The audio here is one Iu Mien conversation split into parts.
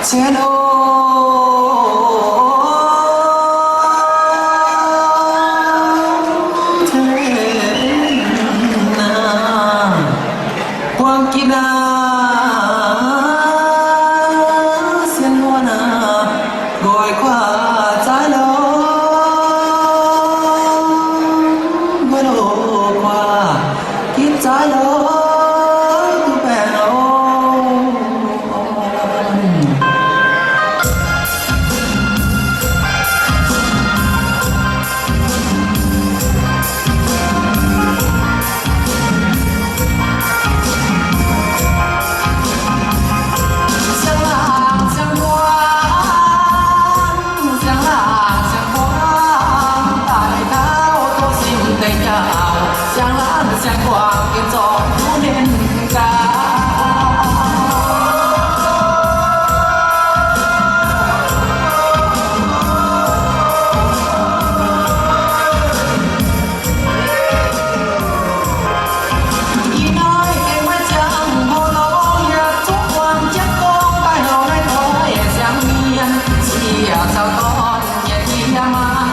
Tien o, tien aac, buangh gitv aac, sien muonh aac, nqoi guaax zaaiv lorz, nqoi loz guaax gitv zaaiv lorz, duqv baengh oc. Siang-laangc siang-buangv, siang-laangc siang-buangv, daaih taux doqc simv deix jauv, siang-laangc siang-buangv, gengh zorc duqv mienh gaax. Ih hnoi gengh maiv ziangh hoc lorz, yietc zungv buangh jienv gong, daaih hlauv naaiv toi siang mienh, sieqv caux dorn nyei jiex maah,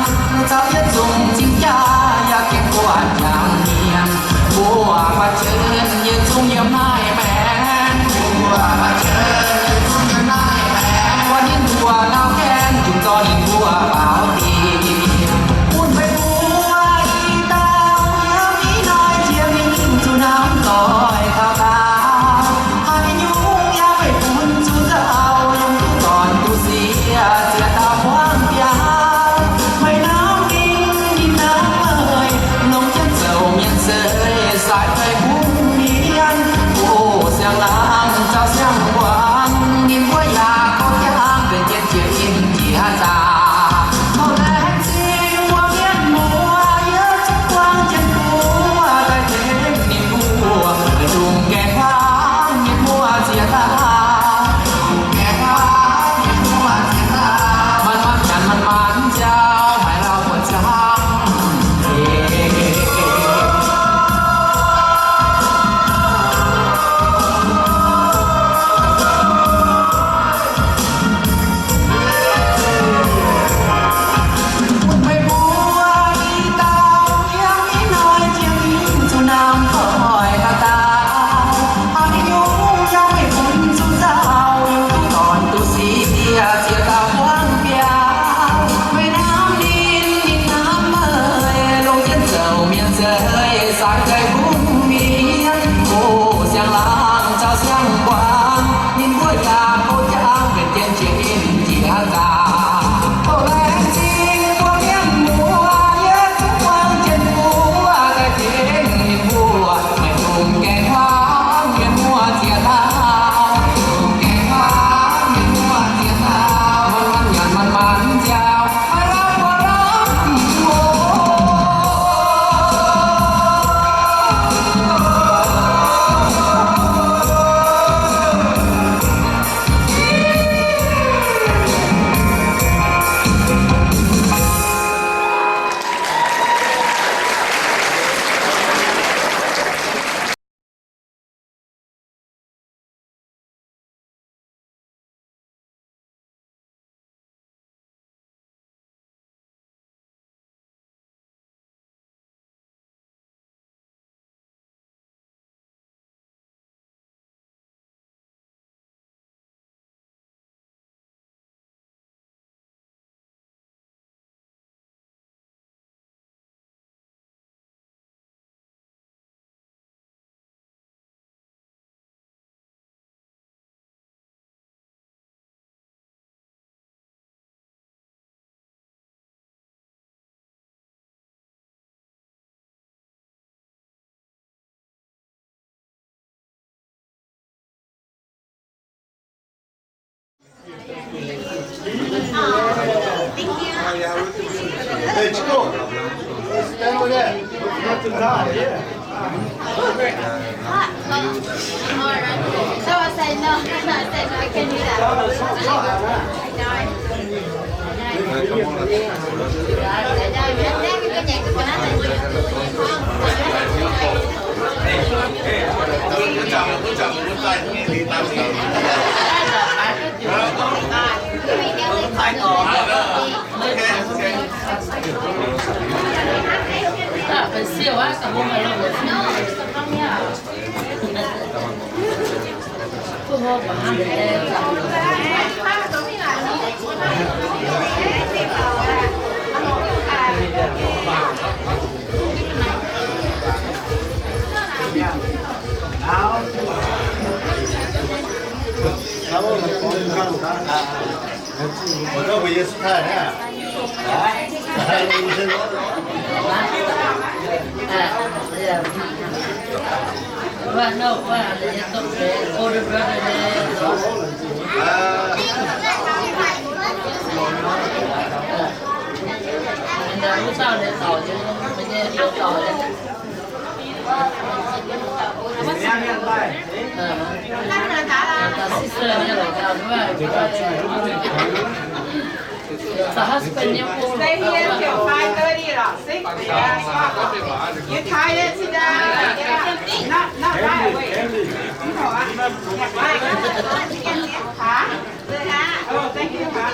caux yietc zungv cing-jaa yaac gengh buatc jangx mienh. Mbuo baac zunv yietc zungv yiem naaiv maengx, mbuo baac zunv yietc zungv yiem naaiv maengx, buatc ninh mbuo nau gaengh, jiex zorqv ninh mbuo baaux dingc. Bun meih mbuo ih dauh yiem ih hnoi jiex mingh zuqc hnamv doic taux daauh, haaix nyungc yaac meih bun zuqc nzauh, yungz duqv dorn duqv sieqv, ziex dauh buangv biaux. Meih hnamv ninh, ninh hnamv meih, longc jienv zoux mienh seix, sai daaih bun mienh. O siang-laangc caux siang-buangv, ninh mbuo yaac kouv jangx, benx jienv jiex in jiex zaah. Taux laengz zingh mbuo mienh muoz, yietc zungv buangh jienv mbuo daaih tengx ninh mbuo, longc gaengh hmuangx mienh muoz ziex dauh. Longc gaengh hmuangx mienh muoz ziex dauh. Manc-manc nyanc manc-manc nziaaux, maiv lauh buatc camv. Bun meih mbuo ih dauh yiem ih hnoi jiex mingh zuqc hnamv doic taux daauh, haaix nyungc yaac meih bun zuqc nzauh, yungz duqv dorn duqv sieqv, ziex dauh buangv biaux. Meih hnamv ninh, ninh hnamv meih, longc jienv zoux mienh seix, sai daaih bun mienh. O siang-laangc caux siang-buangv, ninh mbuo yaac kouv jangx, benx jienv jiex in jiex zaah. Taux laengz zingh mbuo mienh muoz, yietc zungv buangh jienv mbuo daaih tengx ninh mbuo, meih longc gaengh hmuangx mienh muoz ziex dauh. Longc gaengh hmuangx mienh muoz ziex dauh. Manc-manc nyanc manc-manc nziaaux, maiv lauh buatc camv. Hey, Chico, stand over there. Not too high, yeah. Stay here till five thirty or six. Yeah, you tired, sit down. Yeah. Not, not right away. Huh? Oh, thank you, huh?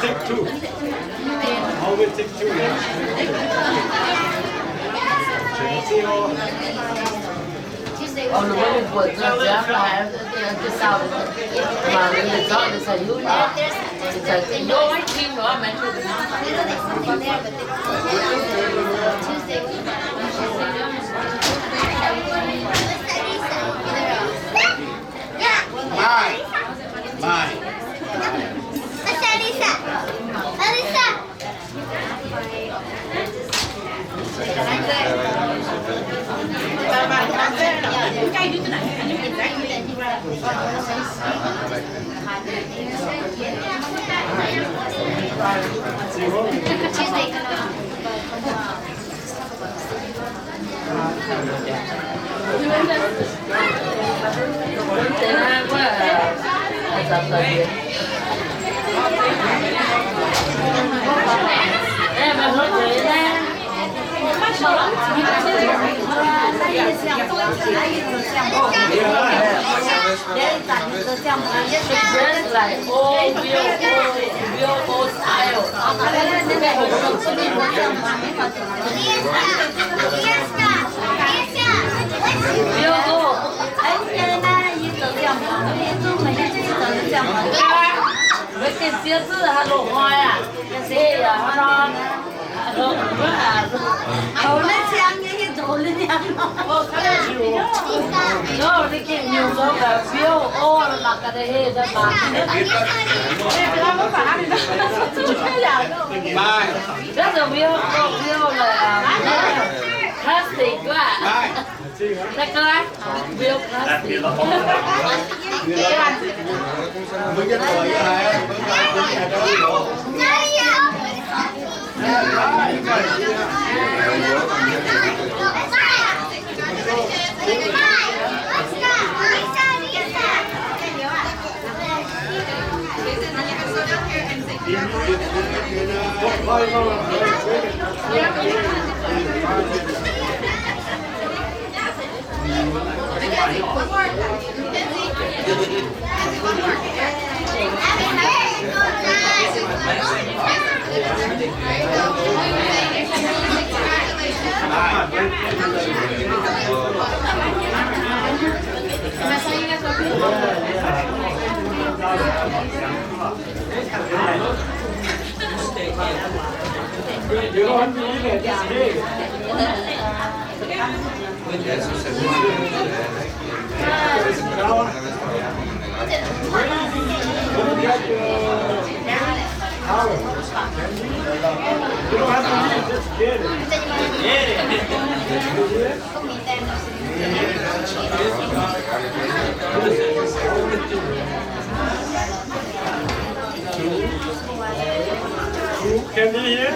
Take two. Always take two, yeah. See you all. Ov, ninh mbuo mingh buatc nzuonx ziangx haaix, jiez sauh, mangc ninh mbuo zorqv ninh caux hiuv nyei. Ninh caux hiuv nyei team lorqc, maiv duqv. Mai, mai. Alyssa, Alyssa. Plastic. Can you hear?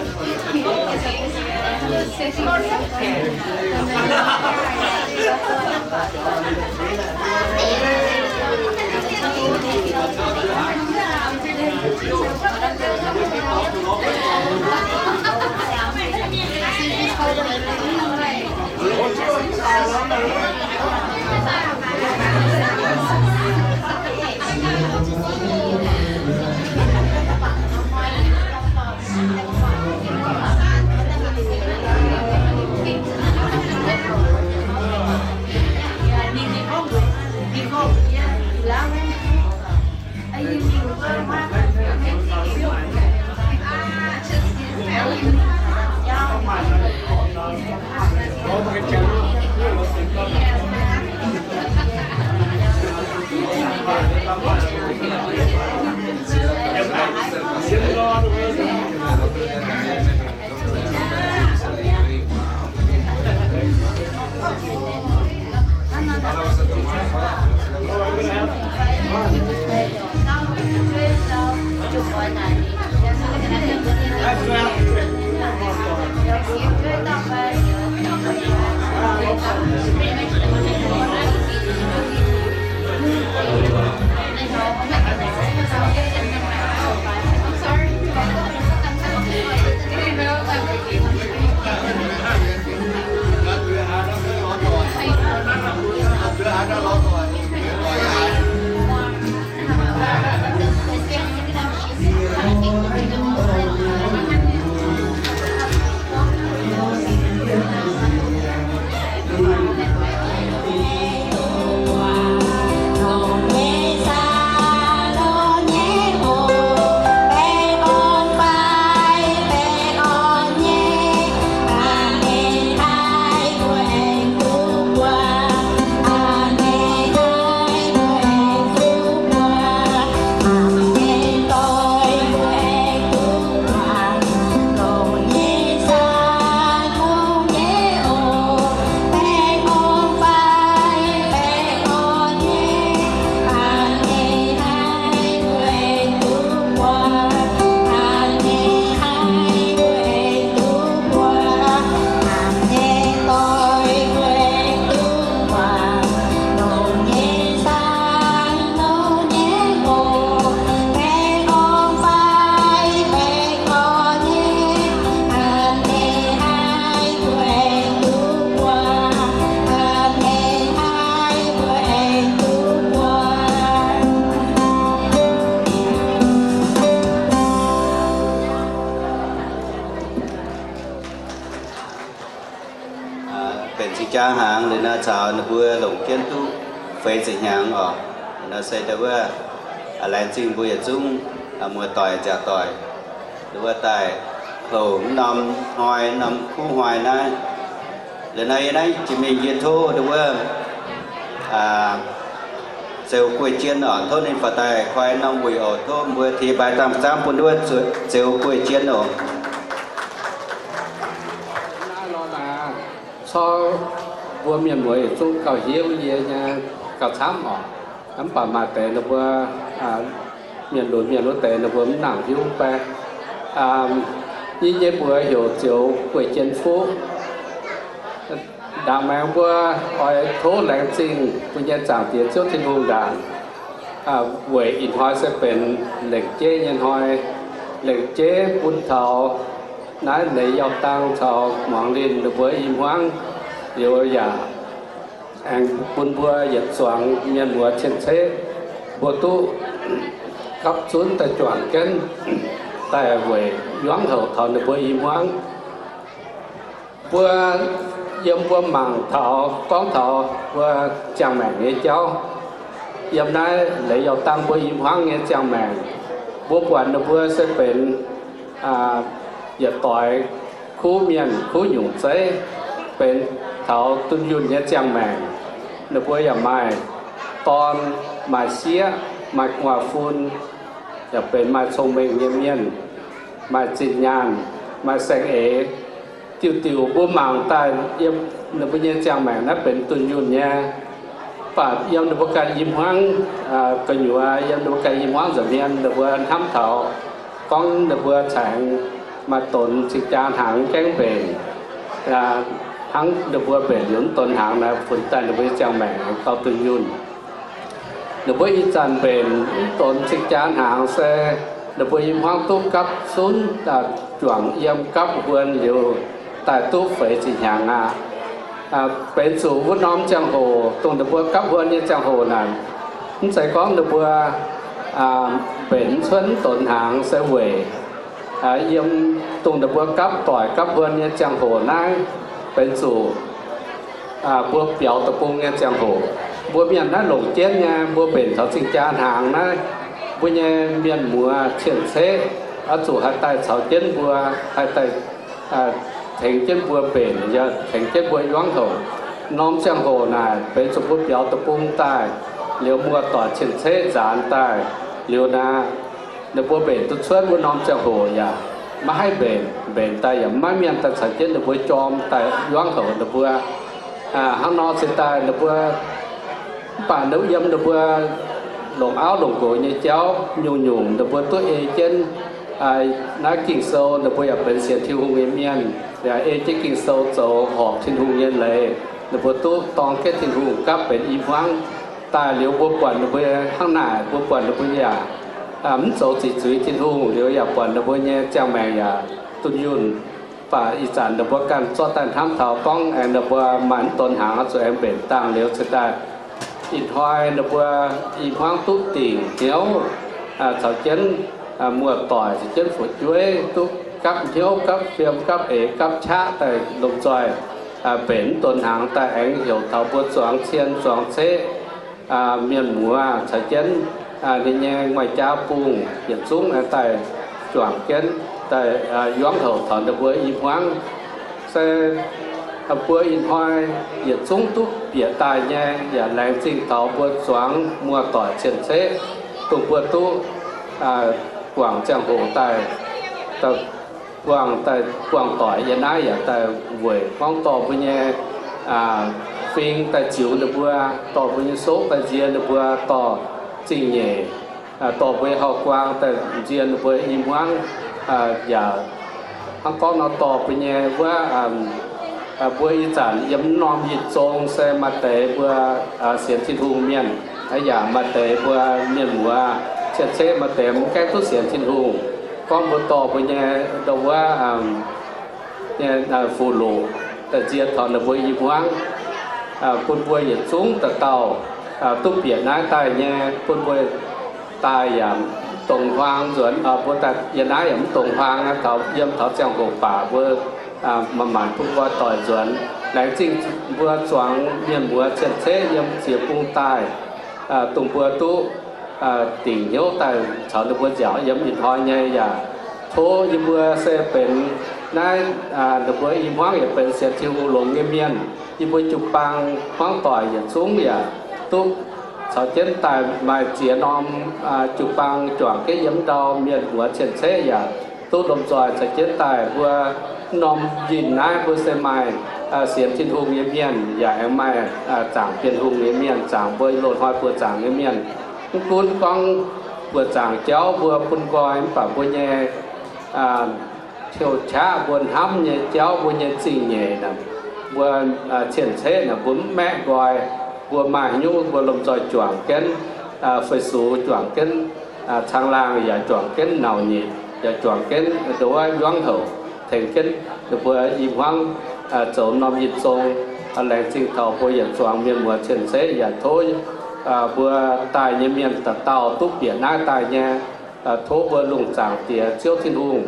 benx cing-jaa hnaangx liuz nor caux ninh mbuo longc jienv duqv feix ziepc hnyangx oc. Liuz nor se ndau wuov laengz zingh mbuo yietc zungv muoz-doic nziaauc doic, ndau wuov daaih houc norm hnoi, norm kuv hnoi naaiv. Liuz nor yie naaiv jiex mingh yie tov ndau wuov Zeux Guei Jien oc, tov ninh faaux daaih koi norm wuic oc. Tov mbuo tengx mbaix dangh zaamv bun ndau wuov Zeux Guei Jien oc. Naaiv lorz naaic, corc mbuo mienh muoz yietc zungv gauh hiuv yie nyei gauh camv oc. Mv baac maaih deix ninh mbuo mienh lunx mienh wuov deix ninh mbuo mv nangc hiuv mv bei. Yie nyei mbuox heuc Zeux Guei Jien Fuqv. Ndaangc maengx mbuo oix tov laengz zingh mbuo nyei Zaangc Diex Ziouv Tin-Hungh ndaangc, weic ih hnoi se benx lengc jeiv nyei hnoi, lengc jeiv bun taux naaiv Leiz Yauh Dang caux Muangz Linh ninh mbuo i hmuangv liuz yaac aengx bun mbuo yietc zuangx mienh muoz cien-ceqv mbuo duqv gapv zunv daaih juangc jienv daaih weic hnyouv houc taux ninh mbuo i hmuangv. Mbuo yiem mbuo mangc taux gorngv taux mbuo ziangh maengc nyei jauv, yiem naaiv Leiz Yauh Dang mbuo i hmuangv nyei ziangh maengc, mbuo buatc ninh mbuo se benx yietc doix kuv mienh kuv nyungc zeiv, benx taux dunh yunh nyei ziangh maengc. Ninh mbuo yaac maaih dorn, maaih sieqv, maaih gu'nguaaz-fun, yaac benx maaih cong-mengh nyei mienh, maaih zinh nyaanh, maaih saeng-eix. Diuh diuh mbuo mangc daaih yiem ninh mbuo nyei ziangh maengc naaiv benx dunh yunh nyei. Mv baac yiem ninh mbuo ganh i hmuangv gu'nyuoz, yiem ninh mbuo ganh i hmuangv nza'hmien ninh mbuo hnamv taux gorngv ninh mbuo caengx maaih donx cing-jaa hnaangx gaengv mbenc, hnangv ninh mbuo mbenc liuz mv donx hnaangx naaiv funx daaih ninh mbuo nyei ziangh maengc gauh dunh yunh. Ninh mbuo ih zanc mbenc mv donx cing-jaa hnaangx se ninh mbuo i hmuangv duqv gapv zunv juangc yiem gapv huon liuz daaih duqv feix ziepc hnyangx aqv. Benx zuqc wuov norm ziangh hoc dongh ninh mbuo gapv huon nyei ziangh hoc naaic, mv zeiz gorngv ninh mbuo mbenc mv cuotv mv donx hnaangx se weic yiem dongh ninh mbuo gapv doic gapv huon nyei ziangh hoc naaiv benx zuqc mbuo biaux deic-bung nyei ziangh hoc. Mbuo mienh naaiv longc jienv nyei, mbuo mbenc taux cing-jaa hnaangx naaiv, mbuo nyei mienh muoz cien-ceqv oix zuqc haih daaih caux jienv mbuo, haih daaih tengx jienv mbuo mbenc, yaac tengx jienv mbuo hnyouv houc. Norm ziangh hoc naaic benx zuqc mbuo biaux deic-bung daaih liuz, muoz-doic cien-ceqv nzaanx daaih liuz naaic, ninh mbuo mbenc duqv cuotv wuov norm ziangh hoc yaac maiv haih mbenc. Mbenc daaih yaac maiv mienh daaih caux jienv ninh mbuo jorm daaih hnyouv houc ninh mbuo. Hnangv nor cingx daaih ninh mbuo, mv baac yiem ninh mbuo longc auv longc nqox nyei jauv nyungc-nyungc ninh mbuo duqv ei jienv naaiv Ging-Sou, ninh mbuo yaac benx sienx Tin-Hungh nyei mienh, yaac ei jienv Ging-Sou zoux horpc Tin-Hungh nyei leiz. Ninh mbuo duqv dorng jienv Tin-Hungh gapv benx i hmuangv daaih liuz, mbuo buatc ninh mbuo hnangv naaic, mbuo buatc ninh mbuo yaac mv zoux ziqc zuiz Tin-Hungh liuz, yaac buatc ninh mbuo nyei ziangh maengc yaac dunh yunh. Mv baac ih zanc ninh mbuo ganh zorqv daaih hnamv taux gorngv aengx ninh mbuo maaih mv donx hnaangx oix zuqc aengx mbenc dangh liuz cingx daaih ih hnoi ninh mbuo i hmuangv duqv dingc hnyouv caux jienv muoz-doic caux jienv fu'jueiv duqv gapv hnyouv, gapv fiem, gapv eix, gapv qaqv daaih lomh nzoih mbenc mv donx hnaangx daaih aengx heuc taux mbuo zuangx cien zuangx ceqv, mienh muoz caux jienv ninh nyei maaih jaa-bungh yietc zungv daaih juangc jienv daaih hnyouv houc taux ninh mbuo i hmuangv. Se mbuo ih hnoi yietc zungv duqv bieqc daaih nyei, yaac laengz zingh taux mbuo zuangx muoz-doic cien-ceqv, dongh mbuo duqv guangc ziangh hoc daaih buangh daaih buangh doic yiem naaiv yaac daaih weic gorngv dorh mbuo nyei fing daaih ziux ninh mbuo, dorh mbuo nyei soqv daaih nzie ninh mbuo, dorh zingh nyeic, dorh mbuo nyei hauv-guaang daaih nzie ninh mbuo i hmuangv, yaac hnangv gorngv nor dorh mbuo nyei wuov, mbuo ih zanc yiem norm yinh zong se maaih deix mbuo sienx Tin-Hungh mienh, yaac maaih deix mbuo mienh muoz cien-ceqv maaih deix mv gaengh duqv sienx Tin-Hungh. Gorngv mbuo dorh mbuo nyei ndo wuov nyei fuqv-loqc daaih nzie taux ninh mbuo i hmuangv, bun mbuo yietc zungv dauh dauh duqv bieqc naaiv daaih nyei, bun mbuo daaih yaac mv dongz huaang nzuonx, mbuo daaih yiem naaiv yaac mv dongz huaang, taux yiem taux ziangh hoc baac mbuo manc-manc bun nqoi doic nzuonx. Laengz zingh mbuo zuangx mienh muoz cien-ceqv yiem ziex bung daaih, dongh mbuo duqv dingc hnyouv daaih caux ninh mbuo nziaauc yiem ih hnoi nyei yaac tov yie mbuo se benx naaiv, ninh mbuo i hmuangv yaac benx sienx Tin-Hungh longx nyei mienh. Yie mbuo jiu-baang hmuangv doic yietc zungv yaac duqv caux jienv daaih maaih ziex norm jiu-baang juangc jienv yiem ndau mienh muoz cien-ceqv yaac duqv lomh nzoih caux jienv daaih mbuo norm yinh naaiv mbuo se maaih sienx Tin-Hungh nyei mienh yaac aengx maaih zaangc Bienh Hungh nyei mienh, zaangc mbuo loz-hnoi buoz zaangc nyei mienh. Mv gunv gorngv buoz zaangc jauv mbuo bun nqoi mv baac mbuo nyei qiu qaqv mbuo hnamv nyei jauv mbuo nyei zingh nyeic naaic, mbuo cien-ceqv naaic mbuo mv maeqv nqoi, mbuo maaih haaix nyungc mbuo lomh nzoih juangc jienv, feix sux juangc jienv, caangh laangh yaac juangc jienv, nauc nyitc yaac juangc jienv, nduov yuangv houc tengx jienv ninh mbuo i hmuangv zoux norm yinh zong. Laengz zingh taux mbuo yietc zuangx mienh muoz cien-ceqv yaac tov mbuo daaih nyei mienh dauh dauh duqv bieqc naaiv daaih nyei. Tov mbuo lungh zaangc Diex Ziouv Tin-Hungh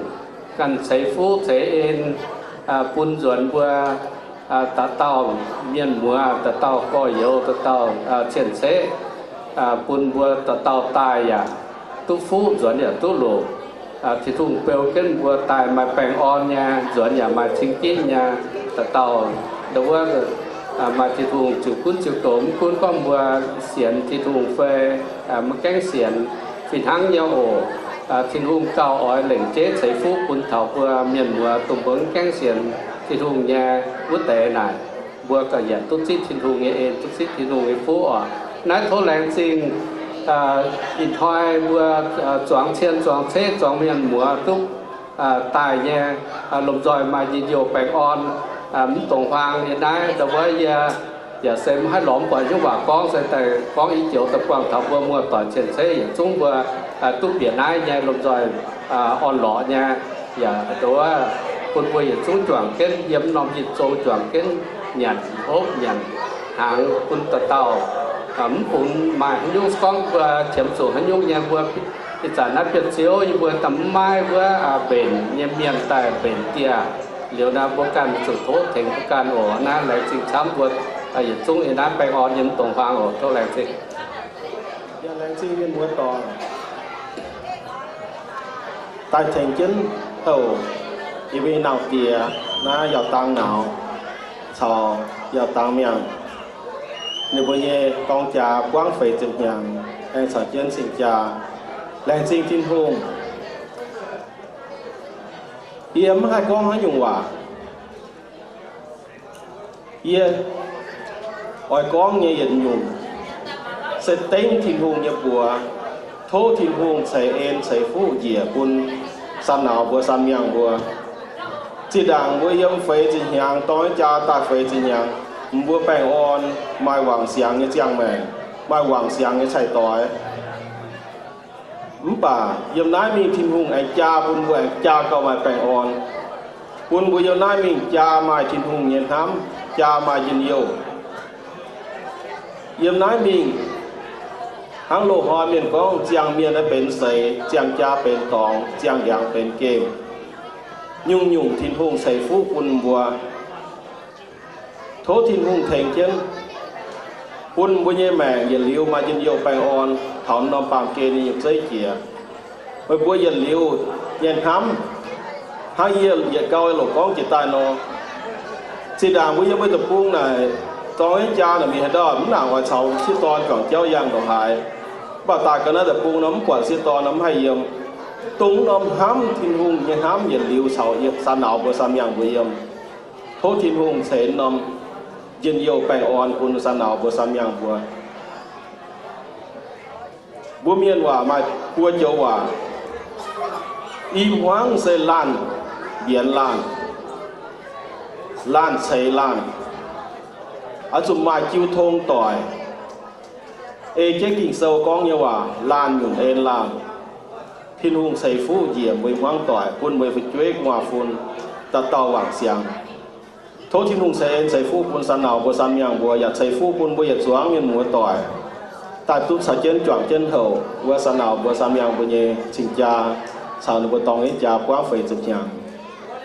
ganh ceix fuqv ceix en bun nzuonx mbuo dauh dauh mienh muoz, dauh dauh gorx-youz, dauh dauh cien-ceqv, bun mbuo dauh dauh daaih yaac duqv fuqv, nzuonx yaac duqv longc. Tin-Hungh beu jienv mbuo daaih maaih baengh orn nyei, nzuonx yaac maaih cing-ginv nyei. Dauh dauh ndau wuov maaih Tin-Hungh ziux gunv ziux goux, mv gunv gorngv mbuo sienx Tin-Hungh fai maiv gaengh sienx, fih hnangv nyei oc. Tin-Hungh gauh oix lengc jeiv ceix fuqv bun taux mbuo mienh muoz dongh mbuo mv gaengh sienx Tin-Hungh nyei wuov deix naaic, mbuo gauh yaac duqv zipv Tin-Hungh nyei en, duqv zipv Tin-Hungh nyei fuqv oc. Naaiv tov laengz zingh ih hnoi mbuo zuangx cien zuangx ceqv zuangx mienh muoz duqv daaih nyei, lomh nzoih maaih njien-youh baengh orn, mv dongz huaang nyei naaiv ndau wuov yie yaac se mv haih lorz mv buatc hnyouv waac gorngv, se daaih gorngv i joux daaih buangh taux mbuo muoz-doic cien-ceqv yietc zungv mbuo duqv bieqc naaiv nyei lomh nzoih orn-lorqc nyei, yaac nduov bun mbuo yietc zungv juangc jienv yiem norm yinh zong juangc jienv nyanc hopv nyanc hnaangx bun dauh dauh. Mv bun maaih haaix nyungc gorngv mbuo qiemx zuqc haaix nyungc nyei, mbuo ih zanc naaiv biauv-ziouv yie mbuo daaih mv maaih wuov mbenc nyei mienh daaih mbenc dieh. Liuz naaiv mbuo ganh zuqc tov tengx mbuo ganh oc. Naaiv laengz zingh camv mbuo yietc zungv yiem naaiv baengh orn yiem dongh huaang oc. Tov laengz zingh. Laengz zingh mienh muoz-doic daaih tengx jienv houc yie mbuo nyei Nauz Diex naaiv Yaauc Dang Nauz caux Yaauc Dang Miangh, ninh mbuo nyei dorng jaax buangv feix ziepc hnyangx, aengx caux jienv cing-jaa. Laengz zingh Tin-Hungh. Yie mv haih gorngv haaix nyungc waac. Yie oix gorngv nyei yietc nyungc se dengv Tin-Hungh nyei mbuox. Tov Tin-Hungh ceix en ceix fuqv njiec bun saan nauz mbuo, saan miangh mbuo. Zinh ndaangc mbuo yiem feix ziepc hnyangx, dorng jaa daaih feix ziepc hnyangx, mbuo baengh orn, maaih wangc siangx nyei ziangh maengc, maaih wangc siangx nyei cai-doix. Mv baac yiem naaiv mingh Tin-Hungh aengx jaa bun mbuo, aengx jaa gauh maaih baengh orn, bun mbuo yiem naaiv mingh jaa maaih Tin-Hungh nyei hnamv, jaa maaih njien-youh. Yiem naaiv mingh hnangv loz-hnoi mienh gorngv, ziangh mienh naaiv benx seix, ziangh jaa benx dorngx, ziangh ndiangx benx gemh. Nyungc-nyungc Tin-Hungh ceix fuqv bun mbuo. Tov Tin-Hungh tengx jienv bun mbuo nyei maengc yietc liuz maaih njien-youh baengh orn taux norm baamh gen nyei yiemh zeiv jiex. Meih mbuo yietc liuz nyei hnamv, hnangv yie yietc gau loc gorngv jiex daaih nor, zinh ndaangc mbuo yiem wuov deic-bung naaic, dorng jienv jaa naaic mingh haaix ndau mv nangc oix caux sieqv dorn juangc jauv yangh ndongc haaix. Mv baac daaih ga'naaiv deic-bung nor mv buatc sieqv dorn nor mv haih yiem. Dongh norm hnamv, Tin-Hungh nyei hnamv yietc liuz caux saan nauz mbuo, saan miangh mbuo yiem. Tov Tin-Hungh ceix norm njien-youh baengh orn bun saan nauz mbuo, saan miangh mbuo. Mbuo mienh waac maaih buo joux waac. I hmuangv se laanh mbienx laanh, laanh ceix laanh, oix zuqc maaih jiu tong doic. Ei jienv Ging-Sou gorngv nyei waac, laanh nyunc en laanh. Tin-Hungh ceix fuqv njiec mbuo hmuangv doic, bun mbuo fu'jueiv gu'nguaaz-fun dauh dauh wangc siangx. Tov Tin-Hungh ceix en ceix fuqv bun saan nauz mbuo, saan miangh mbuo, yaac ceix fuqv bun mbuo yietc zuangx mienh muoz-doic daaih duqv caux jienv juangc jienv houc wuov saan nauz mbuo, saan miangh mbuo nyei cing-jaa caux ninh mbuo dorng nyei jaa buangv feix ziepc hnyangx.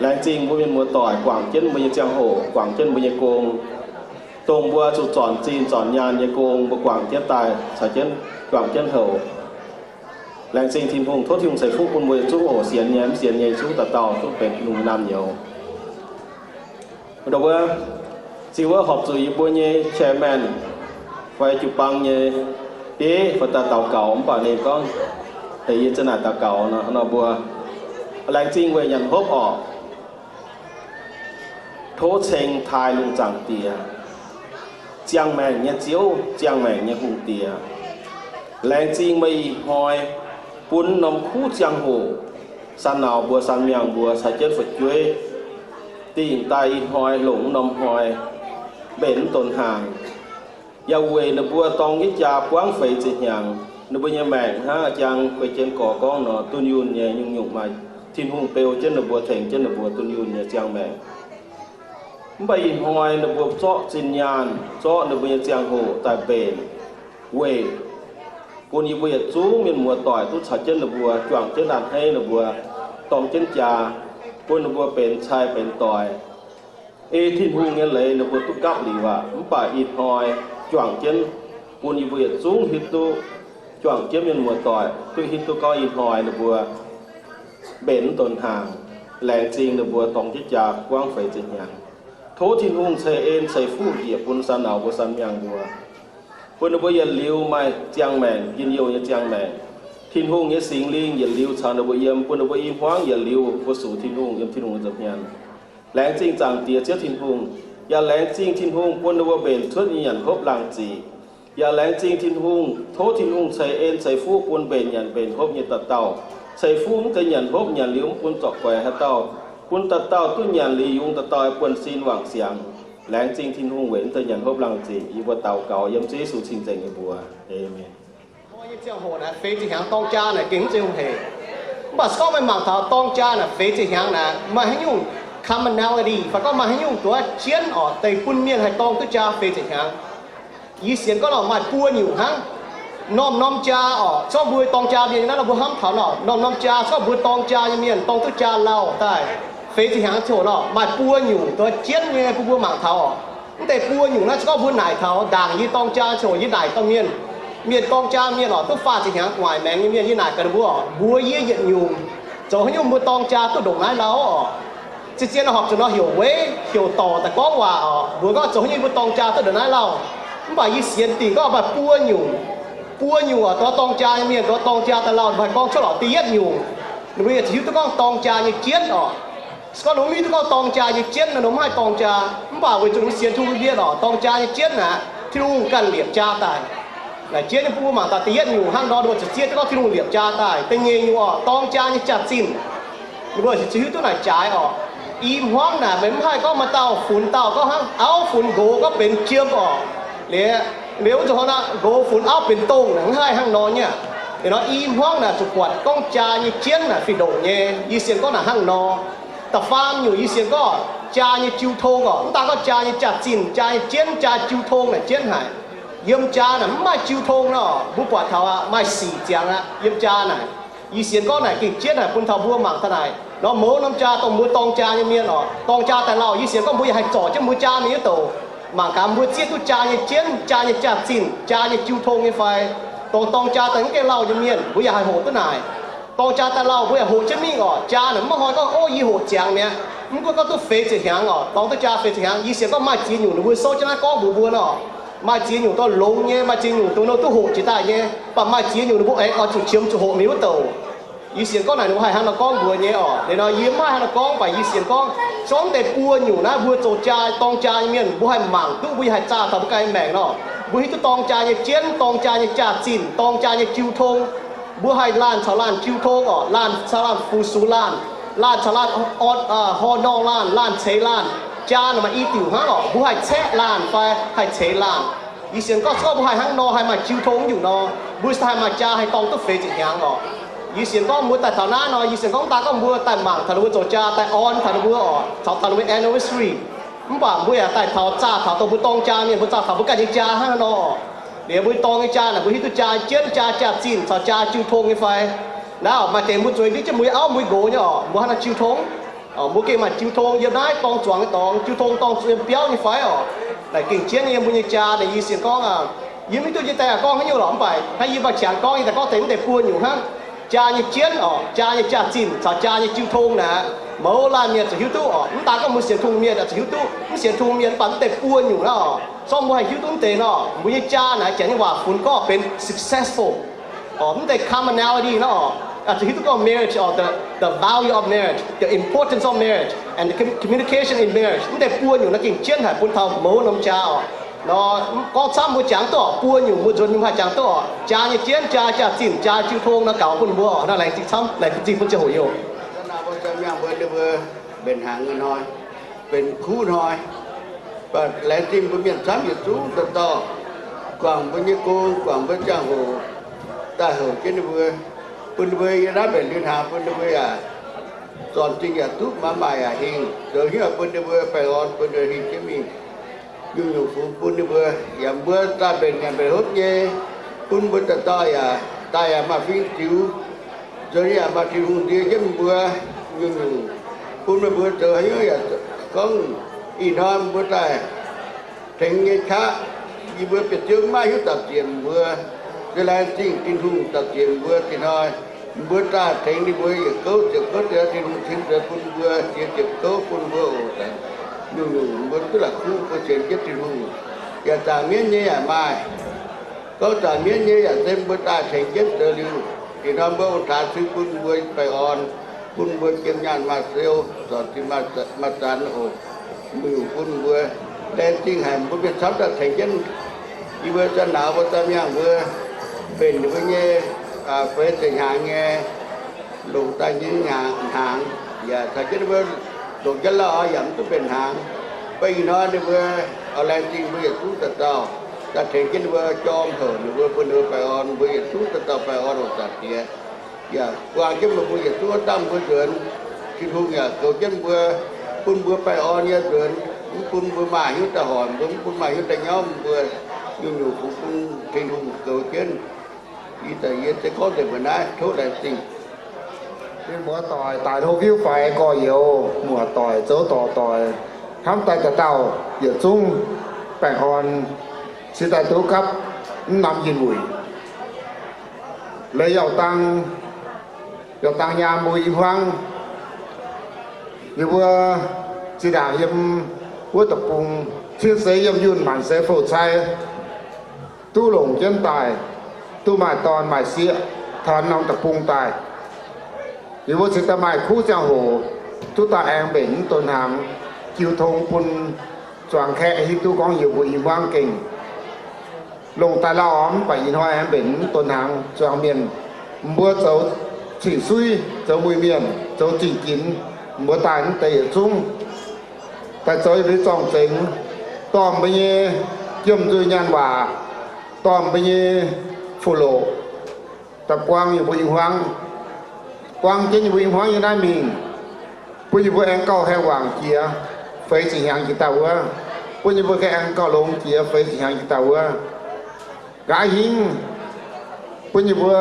Laengz zingh mbuo mienh muoz-doic guangc jienv mbuo nyei ziangh hoc, guangc jienv mbuo nyei gong, dongh mbuo zuqc zornc zinh zornc nyaanh nyei gong, mbuo guangc jienv daaih caux jienv, guangc jienv houc. Laengz zingh Tin-Hungh, tov Tin-Hungh ceix fuqv bun mbuo yietc zungv oc, sienx nyei mv sienx nyei yietc zungv dauh dauh duqv benx Tin-Hungh nyei naamh nyouz. Ndau wuov, ziux wuov horpc zuqc yie mbuo nyei chairman fai jiu-baang nyei bieiv fai daaih daux gaux, mv baac ninh gorngv heuc yie za'naaic daux gaux nor, nor mbuo laengz zingh weic nyanc hopv orqc. Tov ceng taaih lungh zaangc Diex, ziangh maengc nyei Ziouv, ziangh maengc nyei Hungh Diex. Laengz zingh meih ih hnoi bun norm kuv ziangh hoc, saan nauz mbuo, saan miangh mbuo caux jienv fu'jueiv dingh daaih ih hnoi longc norm hnoi mbenc mv donx hnaangx. Yaac weic ninh mbuo dorng jienv jaa buangv feix ziepc hnyangx, ninh mbuo nyei maengc hnangv a'jang guei jienv gorx gorngv nor, dunh yunh nyei nyungc-nyungc maaih Tin-Hungh beu jienv ninh mbuo, tengx jienv ninh mbuo dunh yunh nyei ziangh maengc. Mv baac ih hnoi ninh mbuo zorqv zinh nyaanh, zorqv ninh mbuo nyei ziangh hoc daaih mbenc, weic bun yie mbuo yietc zungv mienh muoz-doic duqv caux jienv ninh mbuo juangc jienv a'hneiv ninh mbuo, dorng jienv jaa, bun ninh mbuo benx cai benx doix. Ei Tin-Hungh nyei leiz ninh mbuo duqv gapv liuz aqv. Mv baac ih hnoi juangc jienv bun yie mbuo yietc zungv hiuv duqv, juangc jienv mienh muoz-doic duqv hiuv duqv gorngv ih hnoi ninh mbuo mbenc mv donx hnaangx. Laengz zingh ninh mbuo dorng jienv jaa buangv feix ziepc hnyangx. Tov Tin-Hungh ceix en ceix fuqv njiec bun saan nauz mbuo, saan miangh mbuo, bun ninh mbuo yietc liuz maaih ziangh maengc, njien-youh nyei ziangh maengc. Tin-Hungh nyei Singx Lingh yietc liuz caux ninh mbuo yiem, bun ninh mbuo i hmuangv yietc liuz fu-sux Tin-Hungh yiem Tin-Hungh nza'hmien. Laengz zingh Zaangc Diex Ziouv Tin-Hungh, yaac laengz zingh Tin-Hungh bun ninh mbuo mbenc cuotv nyei nyanc hopv laangh ziqc. Yaac laengz zingh Tin-Hungh, tov Tin-Hungh ceix en ceix fuqv bun mbenc nyanc mbenc hopv nyei dauh dauh, ceix fuqv mv deix nyanc hopv nyanc liuz mv bun zorqc guaix haaix dauh, bun dauh dauh duqv nyanc liuz yungz dauh dauh buonv-sin wangc siangx. Laengz zingh Tin-Hungh weic mv deix nyanc hopv laangh ziqc. Yie mbuo daux gaux yiem Ziouv Yesu cing-nzengc nyei mbuox. Aamen. Hnoi nyei ziangh hoc naaiv feix ziepc hnyangx dorng jaa naaic gengh mv zeiz hungh heic. Mv baac se gorngv meih mangc taux dorng jaa naaic feix ziepc hnyangx naaic maaih haaix nyungc commonality fai gorngv maaih haaix nyungc duqv jienv orqc deix bun mienh haih dorng duqv jaa feix ziepc hnyangx? Yie sienx gorngv nor maaih buo nyungc hnangv. Norm-norm jaa orqc, se gorngv mbuo dorng jaa mienh nyei naaiv nor mbuo hnamv taux nor, norm-norm jaa se gorngv mbuo dorng jaa nyei mienh dorng duqv jaa lauh daaih feix ziepc hnyangx ziouc nor maaih buo nyungc duqv jienv nyei bun mbuo mangc taux orqc. Mv deix buo nyungc naaiv se gorngv mbuo naaic taux ndaangc yie dorng jaa ziouc yie naaic dorh mienh, mienh dorng jaa mienh orqc duqv faah ziepc hnyangx gu'nguaaic maengx nyei mienh yie naaic gaax ninh mbuo orqc, mbuox yie yietc nyungc zoux haaix nyungc mbuo dorng jaa duqv ndongc naaiv lauh orqc. Zien-zien horpc zuqc nor heuc Wei, heuc Dorc daaih gorngv waac orqc, mbuox gorngv zoux haaix nyungc mbuo dorng jaa duqv ndongc naaiv lauh. Mv baac yie sienx dingc gorngv maaih buo nyungc, buo nyungc orqc, dorh dorng jaa nyei mienh, dorh dorng jaa daaih lauh, ninh mbuo haih gorngv cuotv lorqc. Da'yietv nyungc, ninh mbuo yaac ziouc hiuv duqv gorngv dorng jaa nyei jienv orqc. Se gorngv ninh mbuo mv hiuv duqv gorngv dorng jaa nyei jienv nor, ninh mbuo mv haih dorng jaa. Mv baac weic zuqc ninh mbuo sienx Tin-Hungh mienh orqc, dorng jaa nyei jienv naaic, Tin-Hungh ganh liepc jaa daaih. Naaic jienv nyei bun mbuo mangc taux da'yietv nyungc hnangv nor, ninh mbuo ziouc zieqv duqv gorngv Tin-Hungh liepc jaa daaih. Da'nyeic nyungc orqc, dorng jaa nyei jaax-zinh. Ninh mbuo ziouc hiuv duqv naaic jaaix orqc. I hmuangv naaic meih mv haih gorngv maaih dauh funx dauh gorngv hnangv auv funx nqox gorngv benx jiem orqc. Liuz, liuz wuov nzunc hnoi naaic nqox funx auv benx dongh naaic, mv haih hnangv nor nyei aqv. Liuz nor i hmuangv naaic zuqc buatc gorngv jaa nyei jienv naaic fih ndongc nyei. Yie sienx gorngv naaic hnangv nor. Da'faam nyungc yie sienx gorngv jaa nyei jiu tong orqc, mv daan gorngv jaa nyei jaax-zinh, jaa nyei jienv, jaa jiu tong naaic jienv haic. Yiem jaa naaic mv maaih jiu tong nor, mbuo buatc taux aqv, maaih sic ziangx aqv. Yiem jaa naaic, yie sienx gorngv naaic gengh jienv haic bun taux mbuo mangc taux naaic nor, mouz norm jaa dongh mbuo dorng jaa nyei mienh orqc, dorng jaa daaih lauh, yie sienx gorngv mbuo yaac haih zorc jienv mbuo jaa mienh nyei douc. Mangc gaax mbuo zieqv duqv jaa nyei jienv, jaa nyei jaax-zinh, jaa nyei jiu tong nyei fai? Dongh dorng jaa daaih mv gaengh lauh nyei mienh, mbuo yaac haih hoqc duqv naaic. Dorng jaa daaih lauh, mbuo yaac hoqc jienv mingh orqc. Jaa naaic mv maaih hnoi gorngv, ov, yie hoqc ziangx mi'aqv. Mv gunv gorngv duqv feix ziepc hnyangx orqc, dorng duqv jaa feix ziepc hnyangx, yie sienx gorngv maaih ziex nyungc ninh mbuo souv jienv naaiv gorngv mbuox mbuo nor, maaih ziex nyungc dorh longx nyei, maaih ziex nyungc dongh ninh duqv hoqc jiex daaih nyei, mv baac maaih ziex nyungc ninh mbuo aengx oix zuqc qiemx zuqc hoqc mingh wuov douc. Yie sienx gorngv naaic ninh mbuo haih hnangv nor gorngv mbuox nyei orqc. Liuz nor yie mv haih hnangv nor gorngv, mv baac yie sienx gorngv, se gorngv deix buo nyungc naaiv mbuo zoux jaa dorng jaa nyei mienh, mbuo haih mangc duqv, mbuo yaac haih zaah taux mbuo ganh nyei maengc nor, mbuo hiuv duqv dorng jaa nyei jienv, dorng jaa nyei jaax-zinh, dorng jaa nyei jiu tong. Mbuo haih laanh caux laanh jiu tong orqc, laanh caux laanh fu-sux laanh, laanh caux laanh horh norh laanh, laanh ceix laanh. Jaa naaic maaih i diuc hnangv orqc, mbuo haih caeqv laanh fai haih ceix laanh. Yie sienx gorngv se gorngv mbuo haih hnangv nor, haih maaih jiu tong nyungc nor, mbuo haih maaih jaa haih dorng duqv feix ziepc hnyangx orqc. Yie sienx gorngv mbuo daaih taux naaiv nor, yie sienx gorngv daaih gorngv mbuo daaih mangc taux ninh mbuo zoux jaa, daaih orn taux ninh mbuo orqc, caux taux ninh mbuo anniversary. Mv baac mbuo yaac daaih taux zaah taux dongh mbuo dorng jaa mienh, mbuo zaah taux mbuo ganh nyei jaa hnangv nor orqc. Liuz mbuo dorng nyei jaa naaic, mbuo hiuv duqv jaa jienv, jaa jaax-zinh caux jaa jiu tong nyei fai? Naaiv orqc, maaih deix mbuo zueiz ndiev jienv mbuo nyei auv, mbuo nqox nyei orqc, mbuo hnangv naaiv jiu tong. Mbuo gengh maaih jiu tong yiem naaiv dorng zuangx nyei dorngx, jiu tong dorng zuangx yiem biauv nyei fai orqc? Naaic gengh jienv nyei, mbuo nyei jaa naaic yie sienx gorngv, yie mv hiuv duqv yie daaih gorngv haaix nyungc lorqc, mv baac hnangv yie mv baac qangx gorngv, yie daaih gorngv taux mv deix buo nyungc hnangv. Jaa nyei jienv orqc, jaa nyei jaax-zinh caux jaa nyei jiu tong naaic, mouz laanh mienh zuqc hiuv duqv orqc. Mv daan gorngv mbuo sienx Tin-Hungh mienh zuqc hiuv duqv, mv sienx Tin-Hungh mienh mv baac mv deix buo nyungc hnangv orqc. Sorng mbuo haih hiuv duqv mv deix nor, mbuo nyei jaa naaic janx nyei waac funx gorngv benx successful. Orqc, mv deix commonality nor, zuqc hiuv duqv gorngv marriage orqc, the, the value of marriage, the importance of marriage, and the com- communication in marriage. Mv deix buo nyungc naaiv gengh jienv haic bun taux mouz norm jaa orqc. Nor, gorngv camv mbuo jangx duqv orqc, buo nyungc mbuo nzuonx nyei mbuo haih jangx duqv orqc. Jaa nyei jienv, jaa jaax-zinh, jaa jiu tong nor gaux bun mbuo orqc. Naaiv laengz zingh camv, laengz zingh bun ziangh hoc yoc. Mbuo mbenc hnaangx hnoi, benx kuv hnoi, mv baac laengz zingh mbuo mienh camv yietc zungv dauh dauh, guangc mbuo nyei gong, guangc mbuo ziangh hoc, daaih houc jienv ninh mbuo, bun ninh mbuo yiem naaiv mbenc liuz hnaangx bun ninh mbuo yaac zornc zingh yaac duqv, maaiz maaih yaac hingh, zoux hnyouv bun ninh mbuo baengh orn, bun ninh mbuo hingh jienv mingh. Nyungc-nyungc fungx bun ninh mbuo, yaac mbuo daaih mbenc nyanc mbenc hopv nyei, bun mbuo dauh dauh yaac daaih yaac maaih fing ziux, zoux yaac maaih Tin-Hungh ndie jienv mbuo. Nyungc-nyungc bun meih mbuo zoux haaix nyungc yaac gorngv ih hnoi mbuo daaih tengx nyei qaqv, yie mbuo biauv-ziouv maiv hiuv dauh zienc mbuo, se laengz zingh Tin-Hungh dauh zienc mbuo. Ih hnoi mbuo daaih tengx ninh mbuo yietc gouv ziepc gouv deix Tin-Hungh cingx zueiz bun mbuo, jiex ziepc gouv bun mbuo oc. Nyungc-nyungc mbuo duqv la'kuqv mbuo sienx jienv Tin-Hungh, yaac zaangc mienv nyei yaac maaih. Gorngv zaangc mienv nyei yaac se mbuo daaih tengx jienv zoux liuz, ih hnoi mbuo ong-taaix cingx bun mbuo baengh orn, bun mbuo jiem nyaanh maaih sou, zornc zingh maaih zanc oc. Nyungc-nyungc bun mbuo laengz zingh haic, mbuo mienh camv daaih tengx jienv. Yie mbuo za'nauz mbuo za'miangh mbuo mbenc ninh mbuo nyei feix ziepc hnyangx nyei longc daaih nyei hnaangx, yaac caux jienv ninh mbuo longc jienv lauh yaac mv duqv mbenc hnaangx. Mv baac ih hnoi ninh mbuo oix laengz zingh mbuo yietc zungv dauh dauh, daaih tengx jienv ninh mbuo jorm houc ninh mbuo, bun ninh mbuo baengh orn, mbuo yietc zungv dauh dauh baengh orn oc, Zaangc Diex. Yaac guangc jienv meih mbuo yietc zungv wuov dangh mbuo nzuonx. Tin-Hungh yaac goux jienv mbuo, bun mbuo baengh orn nyei nzuonx, mv bun mbuo maaih hnyouv daaih hoic mbuo, mv bun maaih hnyouv daaih nyauv mbuo. Nyungc-nyungc fungx bun Tin-Hungh goux jienv. Yie daaih yie se gorngv nzengc mbuo naaiv, tov laengz zingh. Mienh muoz-doic, daaih hlo fiuv faix gorx-youz, muoz-doic, zoux dorc doic, hnamv daaih dauh dauh yietc zungv baengh orn, cingx daaih duqv gapv mv norm njien-youh. Leiz yauh dang, yauh dang nyaam mbuo i hmuangv, yie mbuo zinh ndaangc yiem wuov deic-bung, cien seix yiem yunh maanc seix fouv-cai, duqv longc jienv daaih, duqv maaih dorn maaih sieqv taux norm deic-bung daaih. Yie mbuo cingx daaih maaih kuv ziangh hoc, duqv daaih aengx mbenc mv donx hnaangx, jiu tong bun zuangx kaeqv hiuv duqv gorngv yie mbuo i hmuangv gengh longc daaih lauh mv baac ih hnoi aengx mbenc mv donx hnaangx, zuangx mienh, mbuo zoux cing-suiv, zoux muic-mienh, zoux zingh ginx, mbuo daaih mv deix yietc zungv daaih zoux yietc liuz zorng-zengx, dorh mbuo nyei jiem nzuih nyaanh waac, dorh mbuo nyei fuqv-loqc, daaih buang yie mbuo i hmuangv, buang jienv yie mbuo i hmuangv yiem naaiv mingh, bun yie mbuo aengx gauh haengh wangc jiex feix ziepc hnyangx jiex daaih wuov, bun yie mbuo aengx gauh longx jiex feix ziepc hnyangx jiex daaih wuov. Nqa'haav hingv bun yie mbuo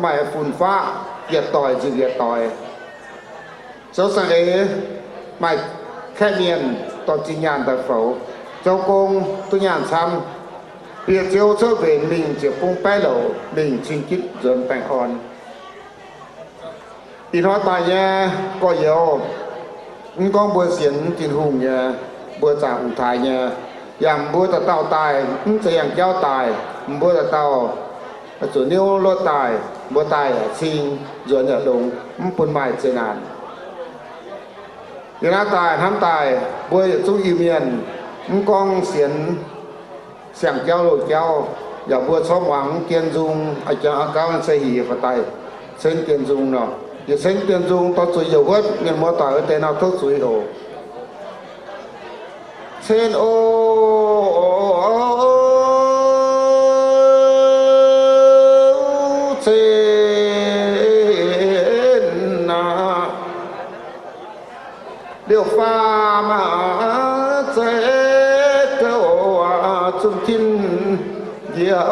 maaih fun-faqv yietc doic nzipc yietc doic. Zoux saeng-eix maaih kaeqv mienh dorh zinh nyaanh daaih foux. Zoux gong duqv nyaanh camv. Bieqc ziouc cuotv nquenc mingh ziepc bung baeqv louc mingh cing-jipv nzuonx baengh orn. Ih hnoi daaih nyei gorx-youz, mv gorngv mbuo sienx Tin-Hungh nyei, mbuo zaangc ong-taaix nyei, yaac mbuo dauh dauh daaih, mv zeiz yangh jauv daaih, mbuo dauh dauh zuqc niouv lotv daaih, mbuo daaih yaac cing, nzuonx yaac longx, mv bun maaih zeqc naanc. Yie naaiv daaih hnamv daaih, mbuo yietc zungv Iu-Mienh, mv gorngv sienx siang-jauv loz-jauv, yaac mbuo corc muangx dien nzung, a'jangx a'gauv se haic fai daaih ceng dien nzung nor. Yietc ceng dien nzung dorh zuiz youc huotv, mienh muoz-doic wuov deix nor tov zuiz oc. Cen o, cen aac. Liouh faam zeiv gouv zunh tin njiec,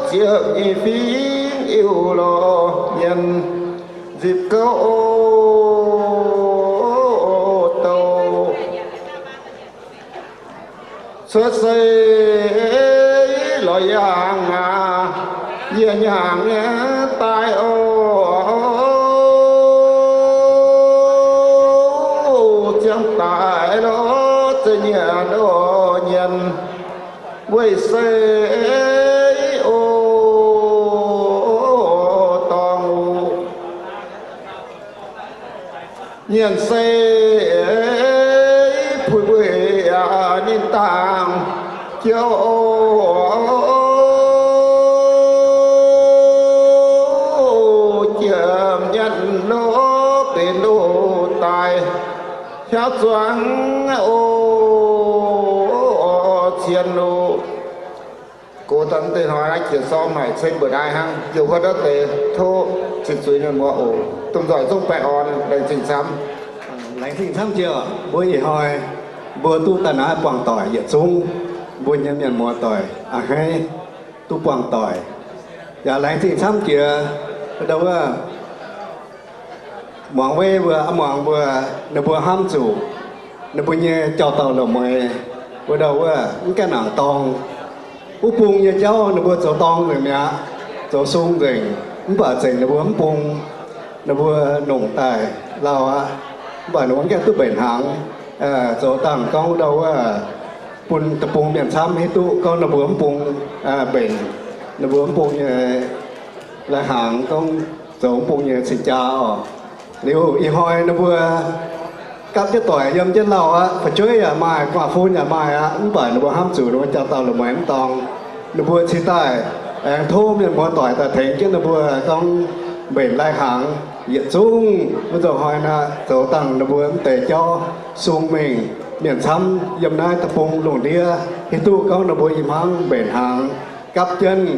ziepc nyeic fingx Iu-Lauh mienh. Zipv gouv o, douc cuotv se lorz yangh aac, yie nyaangc nyei daaih o, ziangh daaih lorz za'nyiec o, nyienx weih se o, dorngx o. Nyienx se puix weih ninh dangh jauv o, jiem nyanc loh benx loh daaih, hiaauv zuangx o, cien loh. Gox daaih deix hnoi naaiv jiex sorng haic, ceng mbuoqc naaiv hnangv, yie huotv wuov deix tov cing zuiz mienh muoz oc. Domh nzoih zungv baengh orn, laengz zingh camv. Laengz zingh camv jiex. Mbuo ih hnoi mbuo duqv daaih naaiv buangh doic yietc zungv, mbuo nyei mienh muoz doic a'hneiv duqv buangh doic, yaac laengz zingh camv jiex ndau wuov muangx weiv mbuo, muangx mbuo, ninh mbuo hnamv zuqc ninh mbuo nyei jauv-dauh loz-mueiz wuov ndau wuov mv gaengh nangc dorng. Wuov bung nyei jauv ninh mbuo zoux dorng nzengc mi'aqv, zoux sung nzengc, mv baac zengc ninh mbuo mv bung, ninh mbuo nongc daaih lauh aqv, mv baac ninh mbuo mv gaengh duqv mbenc hnaangx. Zoux dangh gorngv wuov ndau wuov bun deic-bung mienh camv hiuv duqv gorngv ninh mbuo mv bung mbenc, ninh mbuo mv bung nyei lai-hnaangx gorngv zoux mv bung nyei cing-jaa oc. Liuz ih hnoi ninh mbuo gapv jienv doic yiem jienv lauh aqv, fu'jueiv yaac maaih, gu'nguaaz-fun yaac maaih aqv, mv baac ninh mbuo hnamv zuqc ninh mbuo jauv-dauh loz-mueiz mv dorng. Ninh mbuo cingx daaih aengx tov mienh muoz doic daaih tengx jienv ninh mbuo gorngv mbenc lai-hnaangx yietc zungv wuov nzunc hnoi naaiv zoux dangh ninh mbuo mv deix jauv sung mingh. Mienh camv yiem naaiv deic-bung lungh ndiev hiuv duqv gorngv ninh mbuo i hmuangv mbenc hnaangx, gapv jienv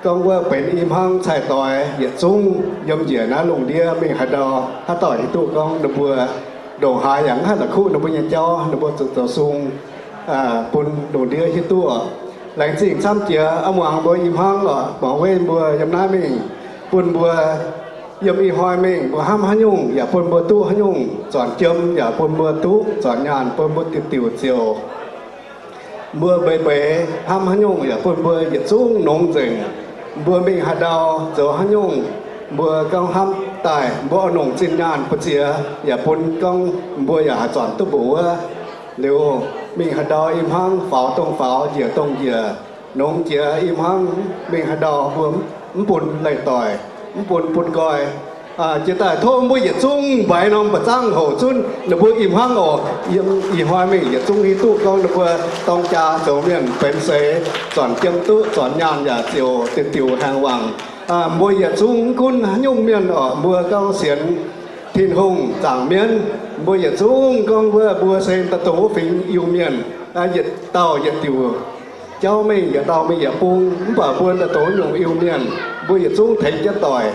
gorngv wuov benx i hmuangv cai-doix yietc zungv yiem njiec naaiv lungh ndiev mingh haaix ndau, haaix dauh hiuv duqv gorngv ninh mbuo ndongc haaix yaac mv haih la'kuqv ninh mbuo nyei jauv, ninh mbuo zuqc zoux sung bun lungh ndiev hiuv duqv. Laengz zingh camv jiex aqv. Muangx mbuo i hmuangv oc, muangx weiv mbuo yiem naaiv mingh, bun mbuo yiem ih hnoi mingh mbuo hnamv haaix nyungc yaac bun mbuo duqv haaix nyungc, zornc jiem yaac bun mbuo duqv, zornc nyaanh bun mbuo diuc diuc ziouc. Mbuo mbeix mbeix hnamv haaix nyungc yaac bun mbuo yietc zungv nongx nzengc. Mbuo mingh haaix ndau zoux haaix nyungc, mbuo gorngv hnamv daaih mbuo oix nongc zinh nyaanh mbu'ziex yaac bun gorngv mbuo yaac haih zornc duqv mbuox wuov. Liuz mingh haaix ndau i hmuangv faaux dongh faaux, njiec dongh njiec, nongx jiex i hmuangv mingh haaix ndau mbuo mv bun leih doic, mv bun bun nqoi. Jiex daaih tov mbuo yietc zungv mbaix norm mba'zangv houc zunv ninh mbuo i hmuangv oc. Yiem ih hnoi mingh yietc zungv hiuv duqv gorngv ninh mbuo dorng jaa zoux mienh benx seix, zornc jiem duqv, zornc nyaanh yaac ziouc diuc diuc haengh wangc. Mbuo yietc zungv mv gunv haaix nyungc mienh oc, mbuo gorngv sienx Tin-Hungh zaangc mienv, mbuo yietc zungv gorngv wuov mbuo se daaih dongh wuov fingx Iu-Mienh, yietc dauh yietc diuc jauv mingh, yietc dauh mingh yietc bung, mv baac mbuo daaih dongh nyungc Iu-Mienh, mbuo yietc zungv tengx jienv doic,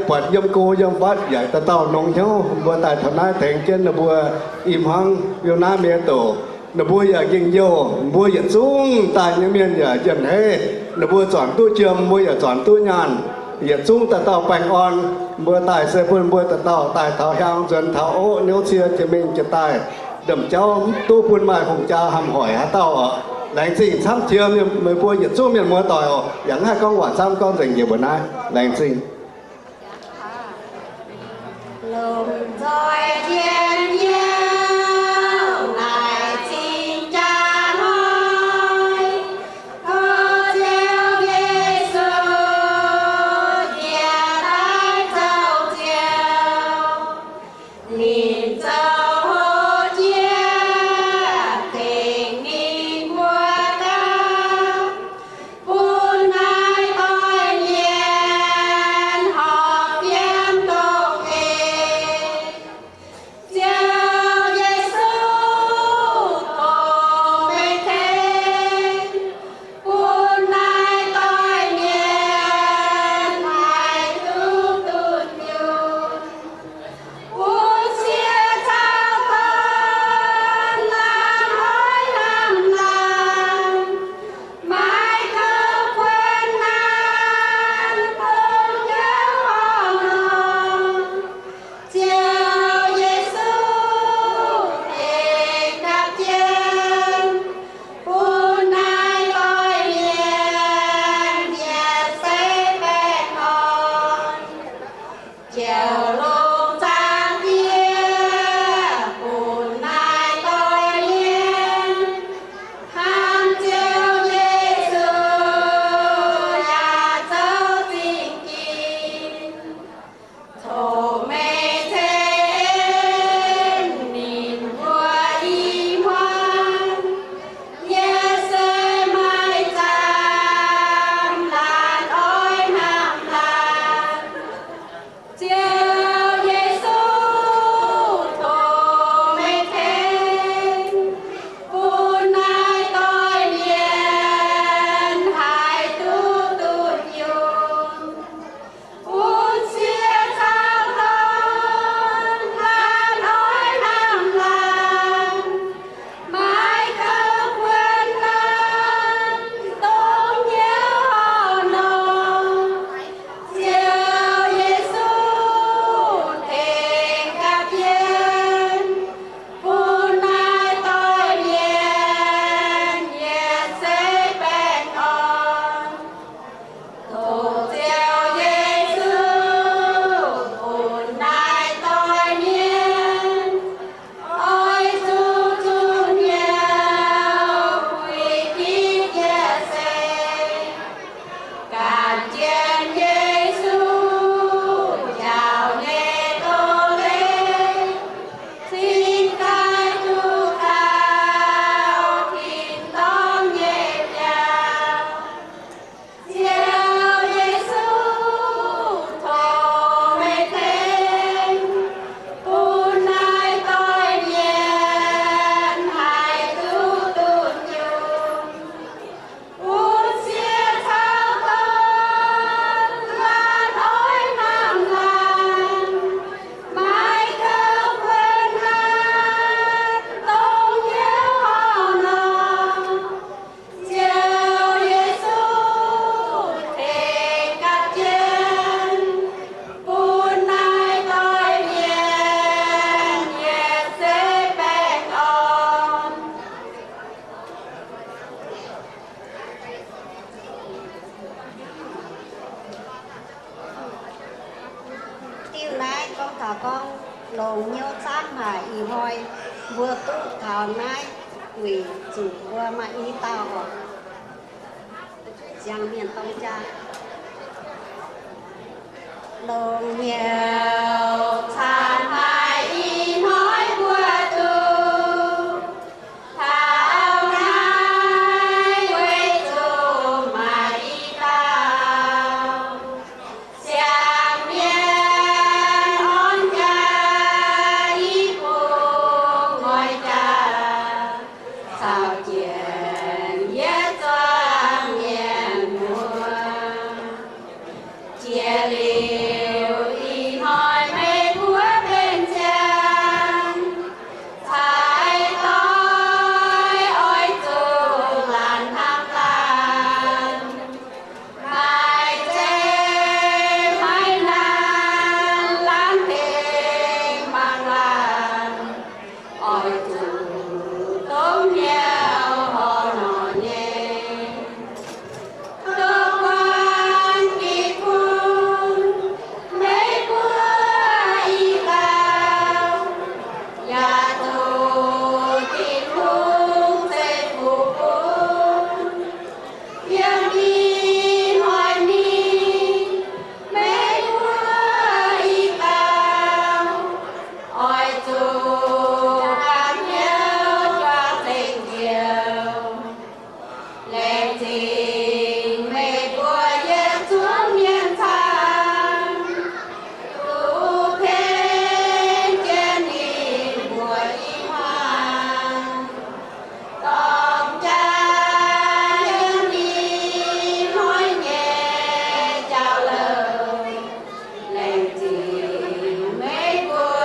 buatc yiem go yiem fatv yaac dauh dauh nongx hnyouv, mbuo daaih taux naaiv tengx jienv ninh mbuo i hmuangv liuz naaiv mienh doc, ninh mbuo yaac njien-youh, mbuo yietc zungv daaih nyei mienh yaac njien-hneiv, ninh mbuo zornc duqv jiem, mbuo yaac zornc duqv nyaanh, yietc zungv dauh dauh baengh orn. Mbuo daaih se bun mbuo dauh dauh daaih taux hiaang nzuonx taux oqv niouv cie jiex mingh jiex daaih, domh jauv mv duqv bun maaih hungh jaa hnamv hoic haaix dauh oc. Laengz zingh camv jiex meih mbuo yietc zungv mienh muoz doic oc. Yaac mv haih gorngv waac camv, gorngv nzengc njiec mbuo naaiv. Laengz zingh. Lomh nzoih njien-youh naaic zingh jaa hnoi, tov Ziouv Yesu njiec daaih zoux Ziouv, ninh zoux hlo jiex tengx ninh mbuo ganh, bun naaiv doic mienh horpc fiem dongh eix. Ziouv Yesu, tov meih tengx bun naaiv doic mienh haih duqv dunh yunh, bun sie caux Hnyouv zaanv haic ih hnoi mbuo duqv taux naaiv, weic zuqc mbuo maaih i dauh oc. Ziangh mienh dorng jaa. Longx hnyouv zaanv haic ih hnoi mbuo duqv taux naaiv, weic zuqc maaih i dauh Ziangh mienh dorng jaa, i bung nqoi jaa, caux jienv yietc zuangx mienh muoz. Jiex liuz ih hnoi meih mbuo benx ziangh, cai doix oix zuqc laanh hnamv laanh. Maaih zeiv maaih naanc, laanh tengx mangc laanh, oix zuqc dongh hnyouv horc nor nyei. Dongh guanh gitv bun meih mbuo i dauh, yaac zuqc Tin-Hungh ceix fuqv bun. Yiem ih hnoi mingh, meih mbuo i dauh oix zuqc ganh hnyouv juangc zengc njoux. Laengz zingh meih mbuo yietc zungv mienh camv, duqv tengx jienv ninh mbuo i hmuangx. Dorng jaa yiem ih hnoi nyei jauv-louc, laengz zingh meih mbuo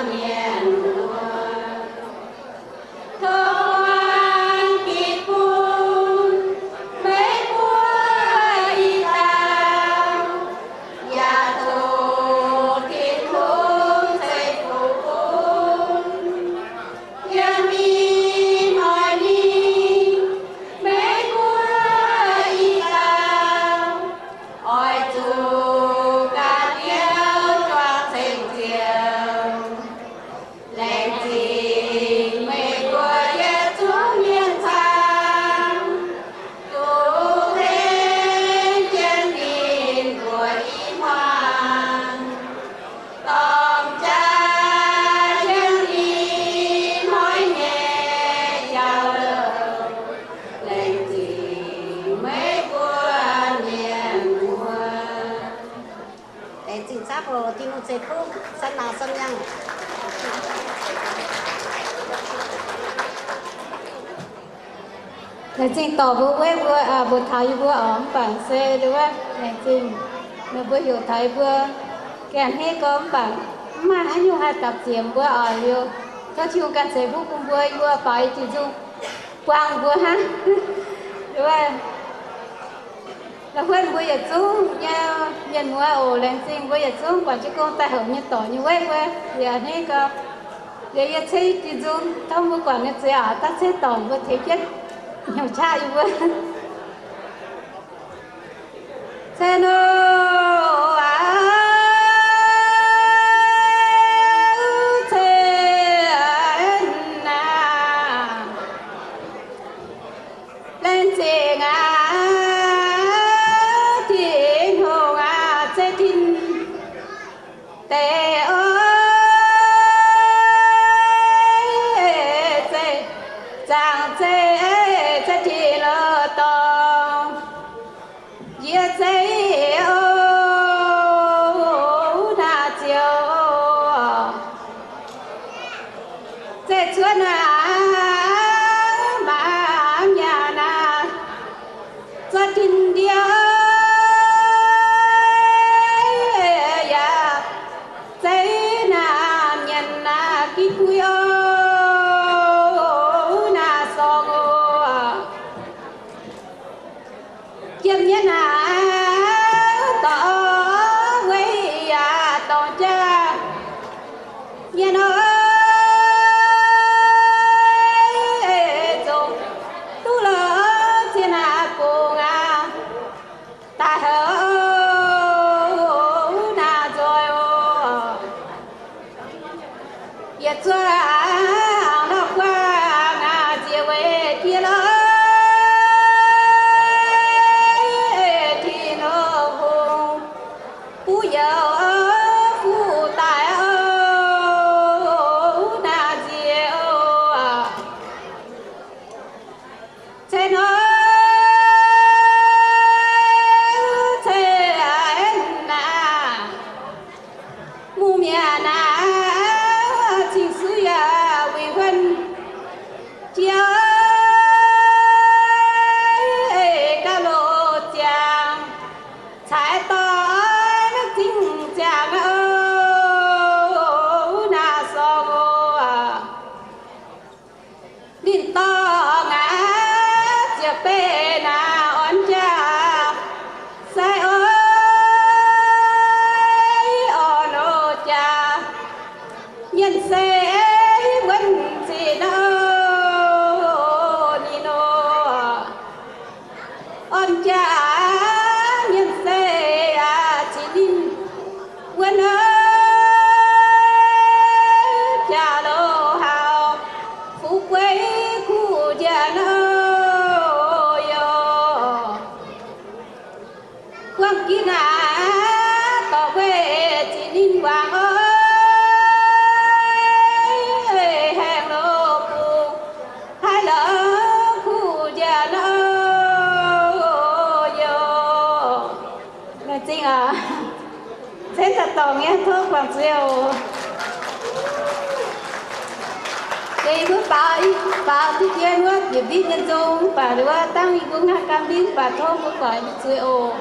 mienh muoz. Tov guanh gitv bun meih mbuo i dauh, yaac tov Tin-Hungh ceix fuqv bun. Yiem ih hnoi mingh, meih mbuo i dauh oix zuqc ganh hnyouv juangc zengc njoux. Laengz zingh meih mbuo yietc zungv mienh camv, duqv tengx jienv ninh mbuo i hmuangx. Dorng jaa yiem ih hnoi nyei jauv-louc, laengz zingh meih mbuo mienh muoz. Laengz zingh camv oc. Tin-Hungh ceix fuqv, sanh naanc sanh nyaanh. Laengz zingh dorc mbuo weiv mbuo, mbuox taux yie mbuo oc, mv baac se nduov, laengz zingh meih mbuo heuc taux yie mbuo gaengh hneiv gorx, mv baac mv maaih haaix nyungc haih dapc ziec mbuo oc. Liuz tov Tin-Hungh ganh ceix fuqv bun mbuo, yie mbuo faaux i diuh nzung buangh mbuo hnangv. Nduov, la'huotv mbuo yietc zungv nyei mienh muoz oc. Laengz zingh mbuo yietc zungv buatc jiu gong daaih houc nyei dorc nyei weiv mbuo. Liuz hneiv gorx, liuz yie ceix diuh nzung tov mbuo guangc nyei zuiz oc. Daaih ceix dorc mbuo tengx jienv hnyouv qaqv yie mbuo. Ceix nor, ceix naaiv. Laengz zingh aqv, Tin-Hungh aac, ceix tin deix oc, ceix zaangc, ceix, ceix tin-dorngh. Yie zeiv oc, naaiv ziouc zeiv cuotv naaiv mangc nyaanh naaiv, zuotv tin-ndiev yaac zeiv naaiv mienh naaiv gitv puix oc, naaiv sorng oc. Jiem nyei naaiv dorngx weic yaac dorngx jaa nyei nor, zungv duqv lorz ziex naaiv bung aqv. Daaih houc naaiv nzoih oc. Yietc zuangx nor guangc nziex weic jiex lorqc, Tin-Hungh buv youz fuqv daaih naaiv nziex oc. Ceix nor ceix naaiv, mungh mi'aqv naaiv, cing-suiv yaac wuic huon jiex, gauh loz ziangx caaix dorh zingh ziangx naaiv sorng oc. Ninh dorh ngaac ziepc betv naaiv orn jaax, sai oix orn oc jaax, mienh se wuonv ziqc nor, ninh nor orn jaax, mienh se ziqc ninh wuonv jaax loz haaux, fu'jueiv kuv njiec nor yaac buangh ginv aqv, dorh weih ziqc ninh wangc oc, haengh loz bungx haih lorz kuv njiec nor yaac. Laengz zingh aqv. Cenv daaih dorngc nyei, tov guangc zuiz oc. Deix yie mbuo baaux, baaux diqv dien wuov bieqc mbitv nyei nzung, mv baac wuov dangh yie mbuo ngaih gan mbitv, mv baac tov mbuo guangc zuiz oc.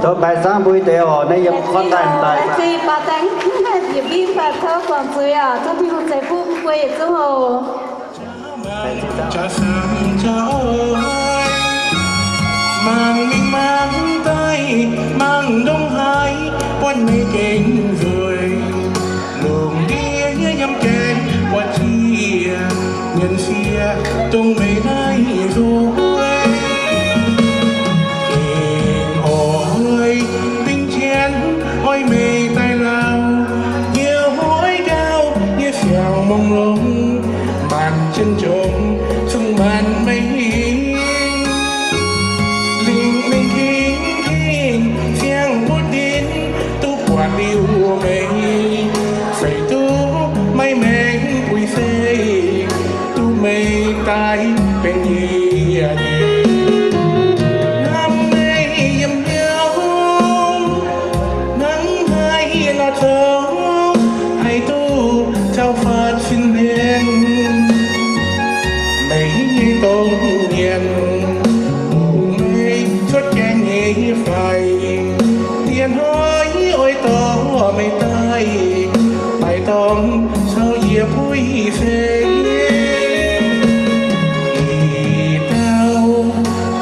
Tov baix zangv mbuo deix oc, naaiv yiem frontline daaih. Laengz zingh baaux daaih, yietc mingh baeqc tov guangc zuiz aac, tov Tin-Hungh ceix fuqv bun mbuo yietc zungv oc. Mangc mingh mangc daaih, mangc ndongc haaix, buatc meih gengh nzueic. Lungh ndiev yiem gaengh buatc jiex, mienh sieqv dongh meih naaiv nzueic. Gengh oix bingx jienv oix meih daaih lauh, yie oix gauh nyei siang mongh longx, maanc jienv njongc zungv maanc meih hingh. Lingh lingh king king siang mbuo dinx, duqv buatc liuz meih, feix duqv maiv maengx puix se, duqv meih daaih benx yie nyei. Hnamv meih yiem hnyouv, hnangv haaix nor zoux haih duqv caux fatv sin hlen. Meih nyei domh mienh, bungx meih cuotv gaengh nyei faix, diex hnoi oix dorh meih daaih, baix dorngx caux yie puix se. Ih dauh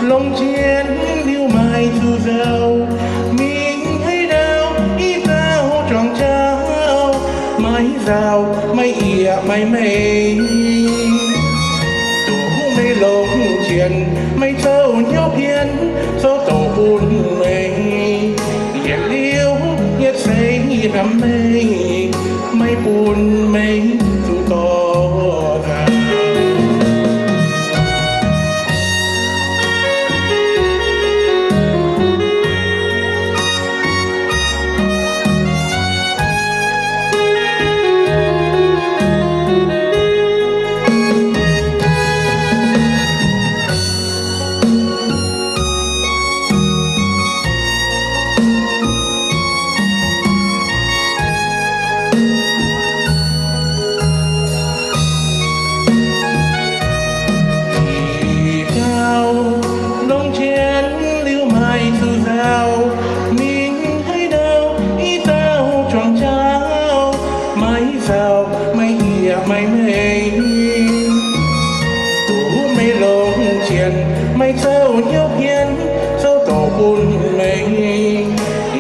longc jienv liuz maaih zuqc nzauh, mingh haaix ndau ih dauh juangc jauv, maiv nzauh maiv yieqc maiv mengh. Duqv meih longc jienv, meih zouv hnyouv hmien, zouv douz bun meih. Yietc liuz yietc seix hnamv meih, maiv bun meih zuqc dorh nzauh. Ih dauh longc jienv liuz maaih zuqc nzauh, mingh haaix ndau ih dauh juangc jauv, maiv nzauh maiv yieqc maiv mengh. Duqv meih longc jienv, meih zouv hnyouv hmien, zouv douz bun meih.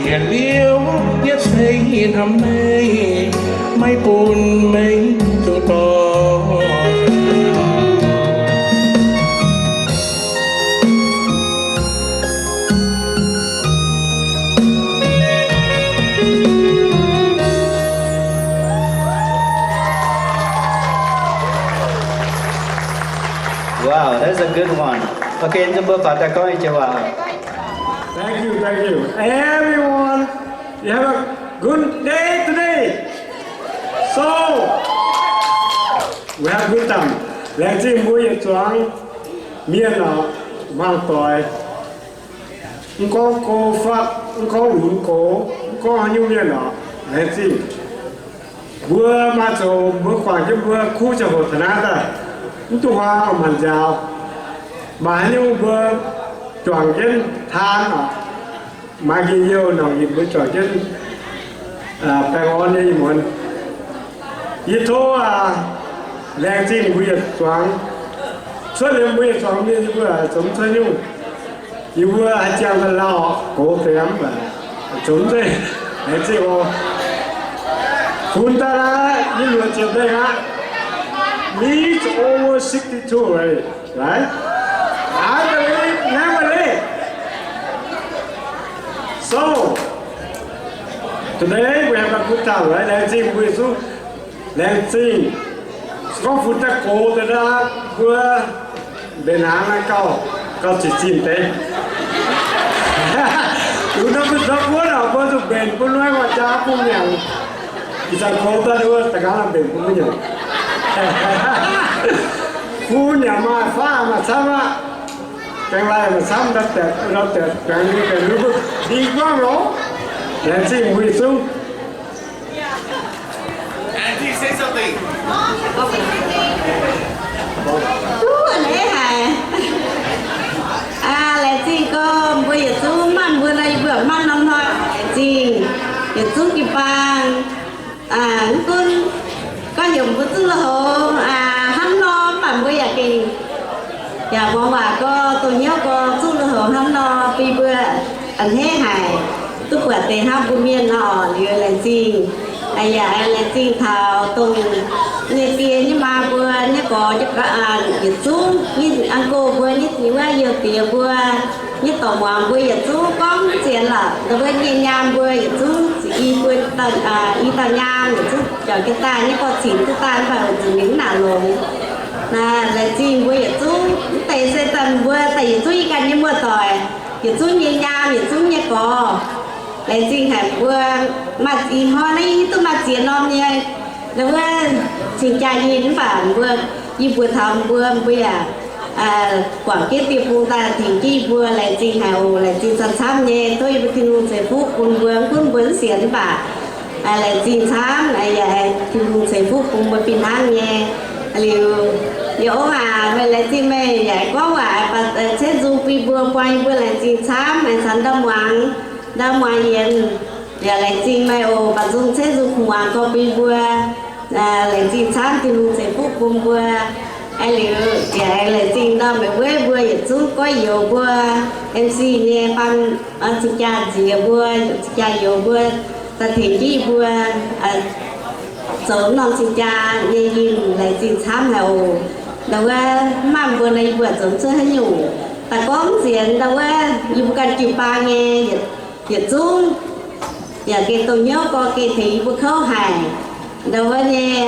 Yietc liuz yietc seix hnamv meih, maiv bun meih zuqc dorh nzauh. Wow, that's a good one. Okay, mbuo faaux daaih gorngv ih jiex waac. Thank you, thank you. Everyone, you have a good day today. So, we have good time. Laengz zingh mbuo yietc zuangx mienh oc, hmuangv doic. Mv gorngv go fatv, mv gorngv lunx gox, mv gorngv haaix nyungc mienh oc, laengz zingh. Mbuo maaih zoux mbuo guangc jienv mbuo kuv ziangh hoc taux naaiv daaih, mv duqv huaang oix maanc nziaaux. Maaih haaix nyungc mbuo juangc jienv taan oc, maaih njien-youh nongc yinh mbuo juangc jienv baengh orn nyei ih muonz. Yie tov laengz zingh mbuo yietc zuangx, cuotv liuz mbuo yietc zuangx mienh yie mbuo zoux mv cuotv nyungc. Yie mbuo haaix ziangh daaih lauh gox deix mv baac zoux mv zeiz, laengz zingh oc. Funx daaih naaiv yie luoqc ziepc nzengc aqv. Means over sixty-two already, right? I believe, never leave. So, today we have a good time, right? Laengz zingh mbuo yietc zungv. Laengz zingh. Se gorngv funx daaih gox deix aqv, mbuo mbenc hnaangx naaiv gauh, gauh ziqc zinh deix. Lunx nor mbuo zoux buonv oc, mbuo zuqc mbenc bun naaiv waac-jaa bun nyanc. Ih zanc gox daaih nduov da'nqaang mbenc bun mbuo nyanc. Bun nyanc maaih faav maaih camv aqv. Gaeng lai maaih camv, ndau-daeqc, ndau-daeqc gaeng lai gaeng lai mbuo dingh buangv lorqc. Laengz zingh mbuo yietc zungv. Auntie, say something. Duqv a'hneiv haic. Aa, laengz zingh gorngv mbuo yietc zungv mangc mbuo nor, yie mbuo mangc nor. Mv gunv gorngv heuc mbuo zuqv lui-houx hnangv nor, mv baac mbuo yaac gengh yaac muangx waac gorx, dongh hnyouv gorx zuqv lui-houx hnangv nor, bun mbuo a'hneiv haic, duqv buatc deix hnangv mbuo mienh nor oc. Liuz laengz zingh, yaac laengz zingh taux dongh nyei die nyei maa mbuo nyei gorx yietc zungv, nyei uncle mbuo nyei wuov youh diex mbuo nyei dorc muangx mbuo yietc zungv gorngv mv zienx lorqc. Ndau wuov nyei nyaam mbuo yietc zungv ziqc i mbuo, i dauh nyaam yietc zungv jauc jienv daaih nyei gorx-cinx duqv daaih mv baac weic zuqc ninh mv nangc longx. Naaiv laengz zingh mbuo yietc zungv, mv deix se daaih mbuo daaih yietc zungv yiem ganh nyei muoz-doic, yietc zungv nyei nyaam, yietc zungv nyei gorx. Laengz zingh haic mbuo maaih ih hnoi naaiv yie hiuv duqv maaih ziex norm nyei, ndau wuov cing-jaa nyei, mv baac mbuo, yie mbuox taux mbuo, mbuo yaac guangc jienv dieh bung daaih tengx jienv yie mbuo. Laengz zingh haic oc. Laengz zingh camv-camv nyei, tov yie mbuo Tin-Hungh ceix fuqv bun mbuo. Mv gunv mbuo mv sienx mv baac laengz zingh camv, yaac Tin-Hungh ceix fuqv bun mbuo fih hnangv nyei. Liuz, yie ong aac, meih laengz zingh meih yaac gorngv waac, baac ceix nzung bun mbuo, buang yie mbuo laengz zingh camv, aengx caux ndau muangx, ndau muangx yienx, yaac laengz zingh meih oc. Baac nzung ceix nzung kuv muangx gorx bun mbuo. Laengz zingh camv, Tin-Hungh ceix fuqv bun mbuo. Aengx liuz yaac aengx laengz zingh ndau meih weiv mbuo yietc zungv goiv youz mbuo, M C nyei, baamh cing-jaa nziex mbuo, cing-jaa youz mbuo, daaih tengx jienv yie mbuo zoux norm cing-jaa nyei yinh. Laengz zingh camv haic oc. Ndau wuov mv maaih mbuo nor, yie mbuo zoux mv cuotv haaix nyungc. Daaih gorngv mv sienx, ndau wuov yie mbuo ganh jiu-baang nyei yietc zungv yaac gengh dongh hnyouv gorx gengh tengx yie mbuo kouv haic. Ndau wuov nyei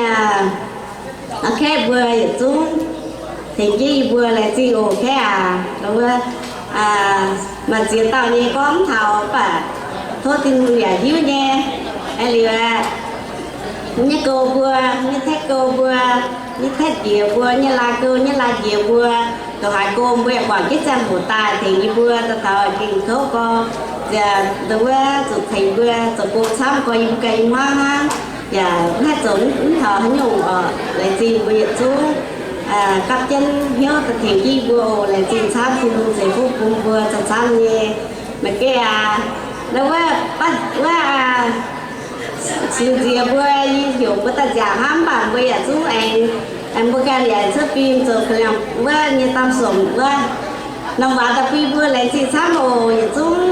kaeqv mbuo yietc zungv tengx jienv yie mbuo. Laengz zingh oc kaeqv aac. Ndau wuov maaih ziex dauh nyei gorngv mv taux, mv baac tov Tin-Hungh yaac hiuv nyei. Aengx liuz aeqv, nyei gouv mbuo, nyei taeqv gouv mbuo, nyei taeqv njiec mbuo, nyei laa gouv, nyei laa njiec mbuo, ndongc haaix gouv mbuo yaac guangc jienv ziangh hoc daaih tengx yie mbuo daaih taux gengh kouv gorx, ndau wuov zuqc tengx mbuo zoux gong camv gorx, yie mbuo ganh i hmuangv hnangv, yaac mv haih zoux mv taux haaix nyungc oc. Laengz zingh mbuo yietc zungv gapv jienv hnyouv daaih tengx jienv yie mbuo oc. Laengz zingh camv, Tin-Hungh ceix fuqv bun mbuo camv-camv nyei. Maaih geh aac, ndau wuov, wuov, cingx nziex mbuo, yie heuc mbuo daaih nziaauc hnangv, mv baac mbuo yaac zungv aengx, mbuo ganh yaac cuotv fim zoux ga'liangh wuov nyei daan somc wuov. Norm waac daaih bun mbuo laengz zingh camv oc. Yietc zungv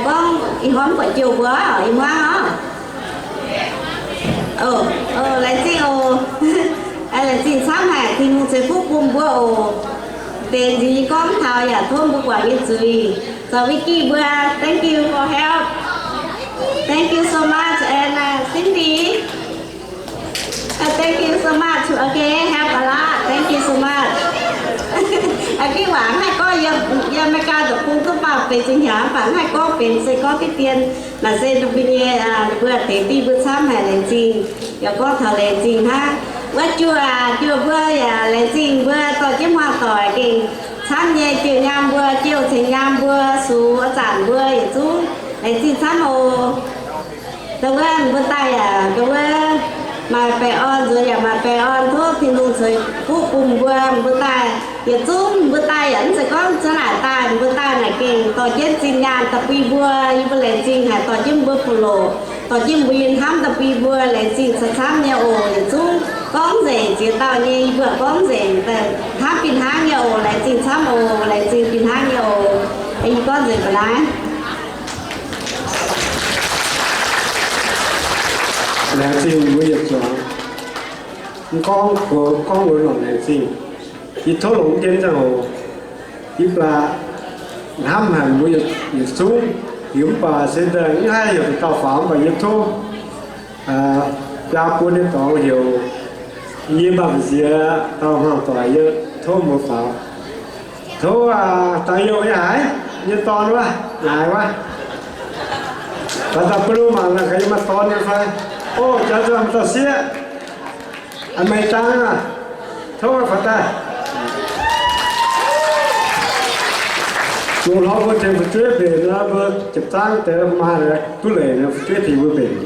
gorngv ih hnoi mv buatc jouh mbuo, ih hmuangv oc. Laengz zingh oc. Laengz zingh camv haic, Tin-Hungh ceix fuqv bun mbuo oc. Deix nziex yie gorngv taux yaac tov mbuo guangc nyei zuiz. Zaux Vicky mbuo, thank you for help. Thank you so much and Cindy. Thank you so much. Okay, help a lot. Thank you so much. A'gengh waac mv haih gorngv, yiem America zoux gong duqv baamh benx zingh hnyangx, mv baac mv haih gorngv benx, se gorngv diqv dien. Naaic se ninh mbuo nyei, ninh mbuo deix diuh mbuo camv haic, laengz zingh. Yaac gorngv taux laengz zingh hnangv. Wuov juoh, juoh mbuo yaac laengz zingh mbuo dorh jienv muangh doic gengh camv nyei, jouh nyaam mbuo, jouh ceng nyaam mbuo, sux zanc mbuo yietc zungv laengz zingh camv oc. Ndau wuov mbuo daaih yaac, ndau wuov maaih baengh orn nzuonx yaac maaih baengh orn, tov Tin-Hungh ceix fuqv bun mbuo. Mbuo daaih yietc zungv, mbuo daaih yaac mv zeiz gorngv zanc naaic daaih, mbuo daaih naaic gengh dorh jienv zinh nyaanh daaih bun mbuo. Yie mbuo laengz zingh haic, dorh jienv mbuo fuqv loc, dorh jienv mbuo nyei hnamv daaih bun mbuo. Laengz zingh camv-camv nyei oc. Yietc zungv gorngv nzengc ziex dauh nyei, yie mbuo gorngv nzengc, hnamv fih hnangv nyei oc. Laengz zingh camv oc. Laengz zingh fih hnangv nyei oc. Yie gorngv nzengc ga'naaiv. Laengz zingh mbuo yietc zuangx. Mv gorngv gox gorngv wuonx lorqc, laengz zingh. Yie tov longc jienv ziangh hoc, yie baac hnamv haic mbuo yietc zungv. Liuz mv baac se daaih mv haih heuc dauh faaux, mv baac yie tov biaa buo nyei dorngx heuc yie mv baac nziex dauh hmuangx doic, yie tov mbuo faaux. Tov dangx youh nyei haiz nyei dorn wuov, naaic wuov. Baac daaih bun mangc naaic gaax yie maaih dorn nyei fai. O, jaax nzamv dauh sieqv. A'meix dangx aac, tov faaux daaih. Dongh hlorpv mbuo tengx fu'jueiv mbenc nor, mbuo jiepc zaangv deix maaih duqv leic nor, fu'jueiv tengx mbuo mbenc.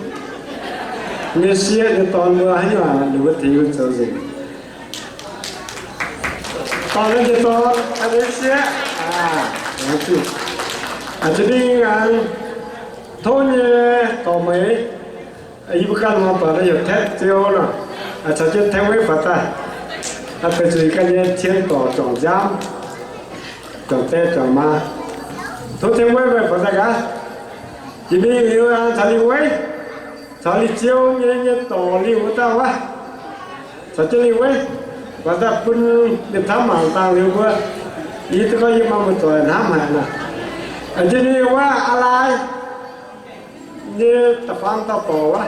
Nyei sieqv nyei dorn mbuo haaix nyungc, ninh mbuo tengx mbuo zoux nzengc. Dorn nyei dorn, nyei sieqv. A'zinh mingh aengx tov nyei dorc meix. Yie mbuo ganh muoz-doic naaiv heuc Tepv Ziou nor, caux jienv Tepv Weiv faaux daaih. Benx zuqc yie ganh nyei cien dorc juangc nziaamv, juangc die juangc maa. Tov Tepv Weiv meih faaux daaih gaax. Jiex mingh liuz caux Lingh Weiv, caux Lingh Ziou nyei, nyei dorc Lingh wuov dauh wuov, caux jienv Lingh Weiv faaux daaih bun ninh camv mangc dangh liuz mbuo. Yie duqv gorngv yie maaih muoz-doic hnamv haic naaic. Jiex mingh wuov Aa Lai nyei da'faam dauh dorc wuov,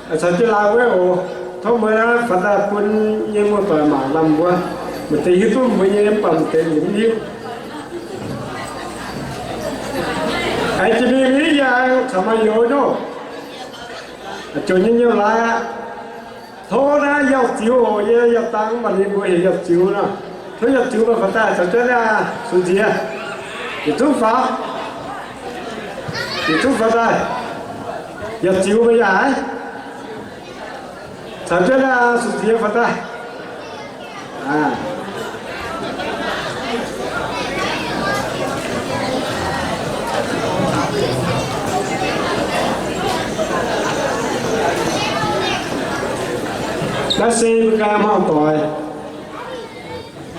caux jienv Lai Weiv oc. Tov meih faaux daaih bun nyei muoz-doic mangc lamh mbuo. Maaih deix hiuv duqv mbuo nyei mv baac maaih deix mv hiuv. Aengx jiex mingh liuz yie aengx caux maaih youz nyei, jiex nyei nyei laaix aqv. Tov naaiv yauh ziux oc. Yie yauh dang mv baac ninh mbuo heuc yauh ziux nor. Tov yauh ziux meih faaux daaih caux jienv naaiv Sux Nziex, yietc zungv faaux, yietc zungv faaux daaih. Yauh ziux meih yaac haiz, caux jienv naaiv Sux Nziex faaux daaih. Naaiv se mbuo ganh hmuangv doic.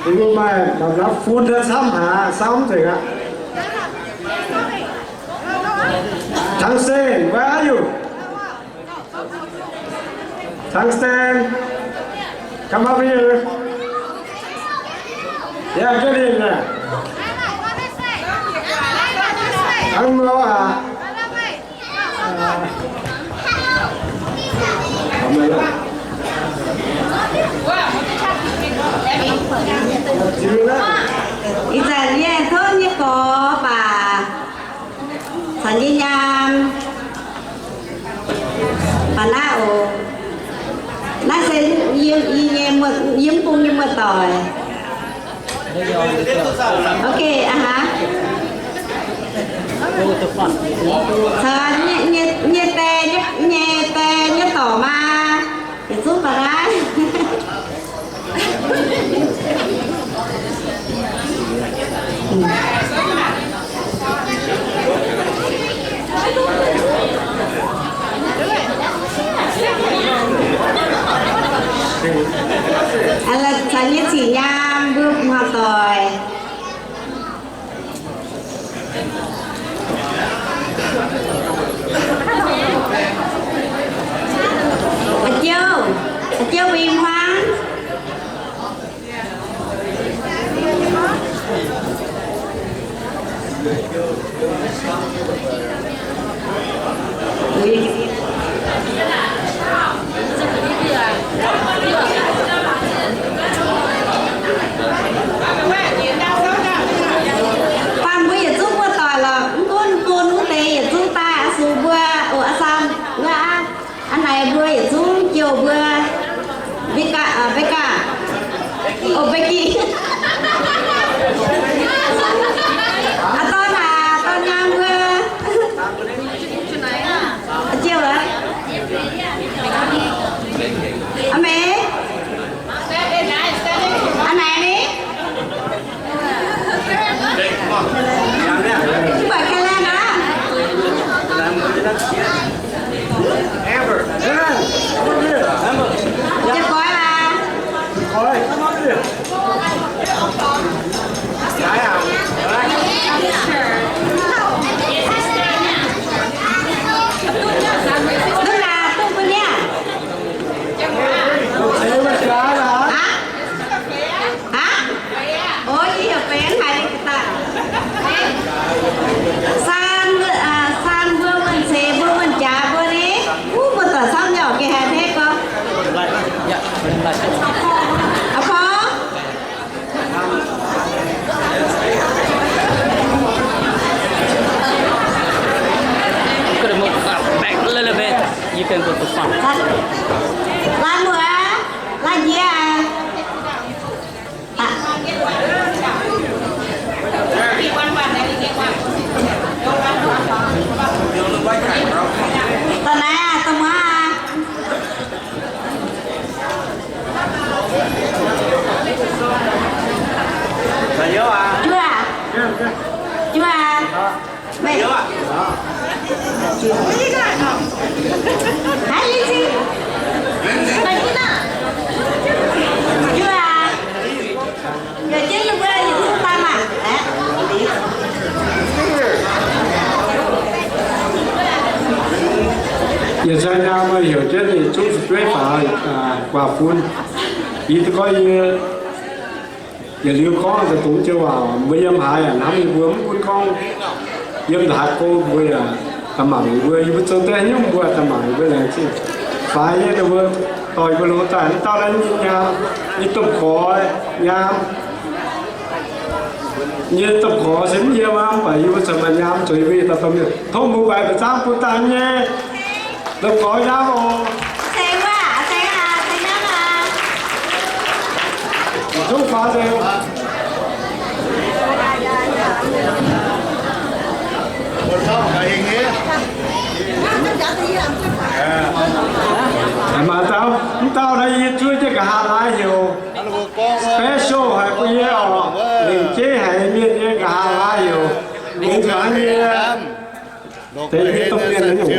Mbuo maaih mv baac naaiv fun camv haic, samv nzengc aqv. Tang Sen, where are you? Tang Sen, come up here. Yeah, get in there. Tang Nor aqv. Ih zanc yie tov nyei gorx baac caux nyei nyaam baac naaiv oc. Naaiv se yie, yie nyei muoz, yie mv bung nyei muoz-doic. Ok, aa haa. Caux nyei, nyei, nyei die, nyei, nyei die nyei dorc maa, yietc zungv baac naaiv. Caux nyei ziqc nyaam mbuo muoz-doic. A'jouv, a'jouv mbuo i hmuangv. Faanh mbuo yietc zungv muoz-doic lorqc, mv gunv bun wuov deix yietc zungv daaih, aa sux mbuo, o, aa sam, aa, aa naaic mbuo yietc zungv jouh mbuo. Becca, aa, Becca. O, Becky. Aa dorn aac, dorn nyaam mbuo. Aa jouh aqv. Aa meix. Aa naaic meix. Mv baac Karen aqv. Amber, Karen, come over here. Amber. Jiez Goix aac. Goix, come over here. Hnangv naaic duqv mbuo niaa. Aa? Aa? O, yie heuc Benx haic. Saan, aa, saan mbuo wuonh ceix mbuo wuonh jaax mbuo ni, wuov mbuo doic camv nyei oc, gengh haiz hneiv gorx. Aa porv. Gotta move, uh, back a little bit. You can go to front. Laaix muoc aqv, laaix njiec aqv. Da'naaiv aqv, da'muoz aqv. Juov aqv. Juov aqv. Yietc zanc yie heuc jienv ninh zungv fu'jueiv faaux guaax fun. Yie gorngv yie yietc liuz gorngv dongh joux waac mbuo yiem haaix yaac hnamv yie mbuo, mv gunv gorngv yiem ndongc haaix go mbuo yaac daaih mangc yie mbuo. Yie mbuo zoux daaih nyungc mbuo daaih mangc yie mbuo laengz zingh. Faix nyei ninh mbuo dorh yie mbuo longc daaih, mv dauh naaiv nyei nyaam, nyei domh gorx nyaam, nyei domh gorx se mv yiem aqv, mv baac yie mbuo corc maaih nyaam zoux yie mbuo nyei dauh domh mienh. Tov mbuo baix ba'zangv bun daaih nyei domh gorx nyaam oc. Zungv faaux nzengc. Maaih dauh, mv dauh naaiv yie zuov jienv nqa'haav laai heuc special haic bun yie oc. Lengc jeiv haic mienh nyei nqa'haav laai heuc longx haic nyei. Deix nyei domh mienh nyei nyungc.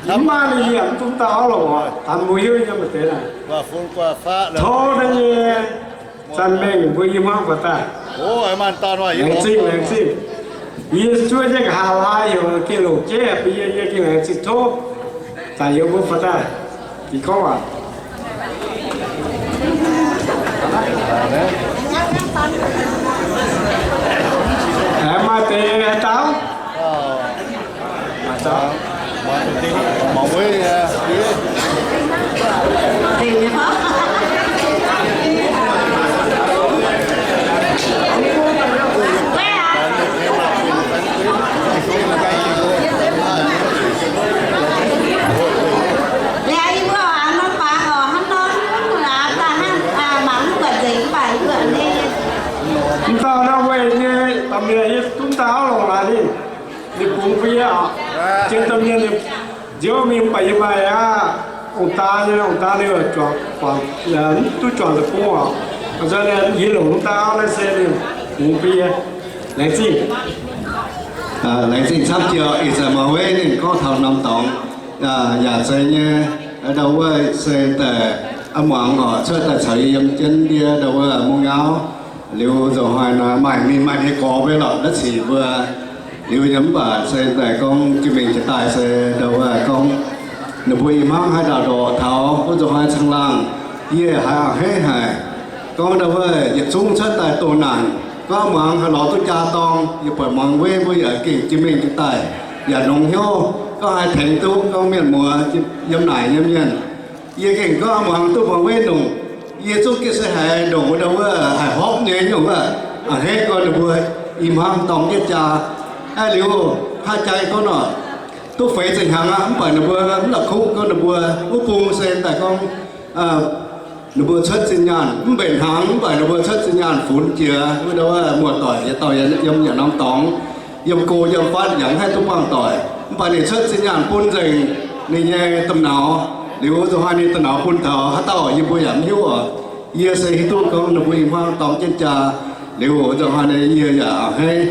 Mv maaih ninh yie mv dungx daaih auv lorqc, dangx mbuo hiuv nyei maaih deix naaic. Tov naaiv nyei zanc mengh mbuo i hmuangv buatc daaih. Laengz zingh, laengz zingh. Yie zuov jienv nqa'haav laai heuc gengh longc jeiv haic bun yie, yie gengh laengz zingh tov. Zanc yie mbuo buatc daaih. Dingc gorngv waac. Aengx maaih deix haaix dauh? Mv dauh naaiv weic nyei domh mienh yie duqv daaih auv longc laaix ninh, ninh bungx bun yie oc. Jien domh mienh ninh nziouv mingh mv baac yie maaih aqv. Ong-daa nyei, ong-daa ninh juangc, mv duqv juangc deic-bung oc. Ih zanc yie longc mv dauh auv naaiv se ninh bungx bun yie. Laengz zingh. Laengz zingh camv jiex. Ih zanc maaih wuov ninh gorngv taux norm dorngx yaac zeiz nyei. Ndau wuov se daaih a'muangx oc, cuotv daaih caux yie yiem jienv ndie ndau wuov mungv nyauv. Liuz nzunc hnoi nor maaih mingh maaih nyei gorx mbuo lorqc, naaiv cingx mbuo liuz nyei. Mv baac se daaih gorngv jiex mingh jiex daaih se ndau wuov gorngv ninh mbuo i hmuangv haaix dauh ndorqc taux wuov nzunc hnoi caangh laangh, yie haiz a'hneiv haic. Gorngv ndau wuov yietc zungv cuotv daaih doh naanc, gorngv muangx haaix lorz duqv jaa dorng, yie buatc muangx weiv mbuo yaac gengh jiex mingh jiex daaih yaac nongx hnyouv, gorngv haih tengx duqv gorngv mienh muoz yiem naaic nyei mienh. Yie gengh gorngv muangx duqv muangx weiv ndongc, yie zungv gengh se haiz ndongc wuov ndau wuov haiz horpc nyei nyungc wuov. A'hneiv gorngv ninh mbuo i hmuangv dorng jienv jaa. Aa, liuz haaix jaa gorngv nor, duqv feix ziepc hnyangx aqv, mv baac ninh mbuo mv la'kuqv gorngv ninh mbuo wuov bung se daaih gorngv ninh mbuo cuotv zinh nyaanh mv mbenc hnaangx, mv baac ninh mbuo cuotv zinh nyaanh funx jiex wuov ndau wuov muoz-doic yietc dauh yiem yietc norm dorngx, yiem go yiem fatv yaac mv haih duqv buangh doic. Mv baac ninh cuotv zinh nyaanh bun nzengc ninh nyei domh nauz. Liuz nzunc hnoi ninh domh nauz bun taux haaix dauh yie mbuo yaac mv hiuv oc. Yie se hiuv duqv gorngv ninh mbuo i hmuangv dorng jienv jaa. Liuz nzunc hnoi yie yaac a'hneiv.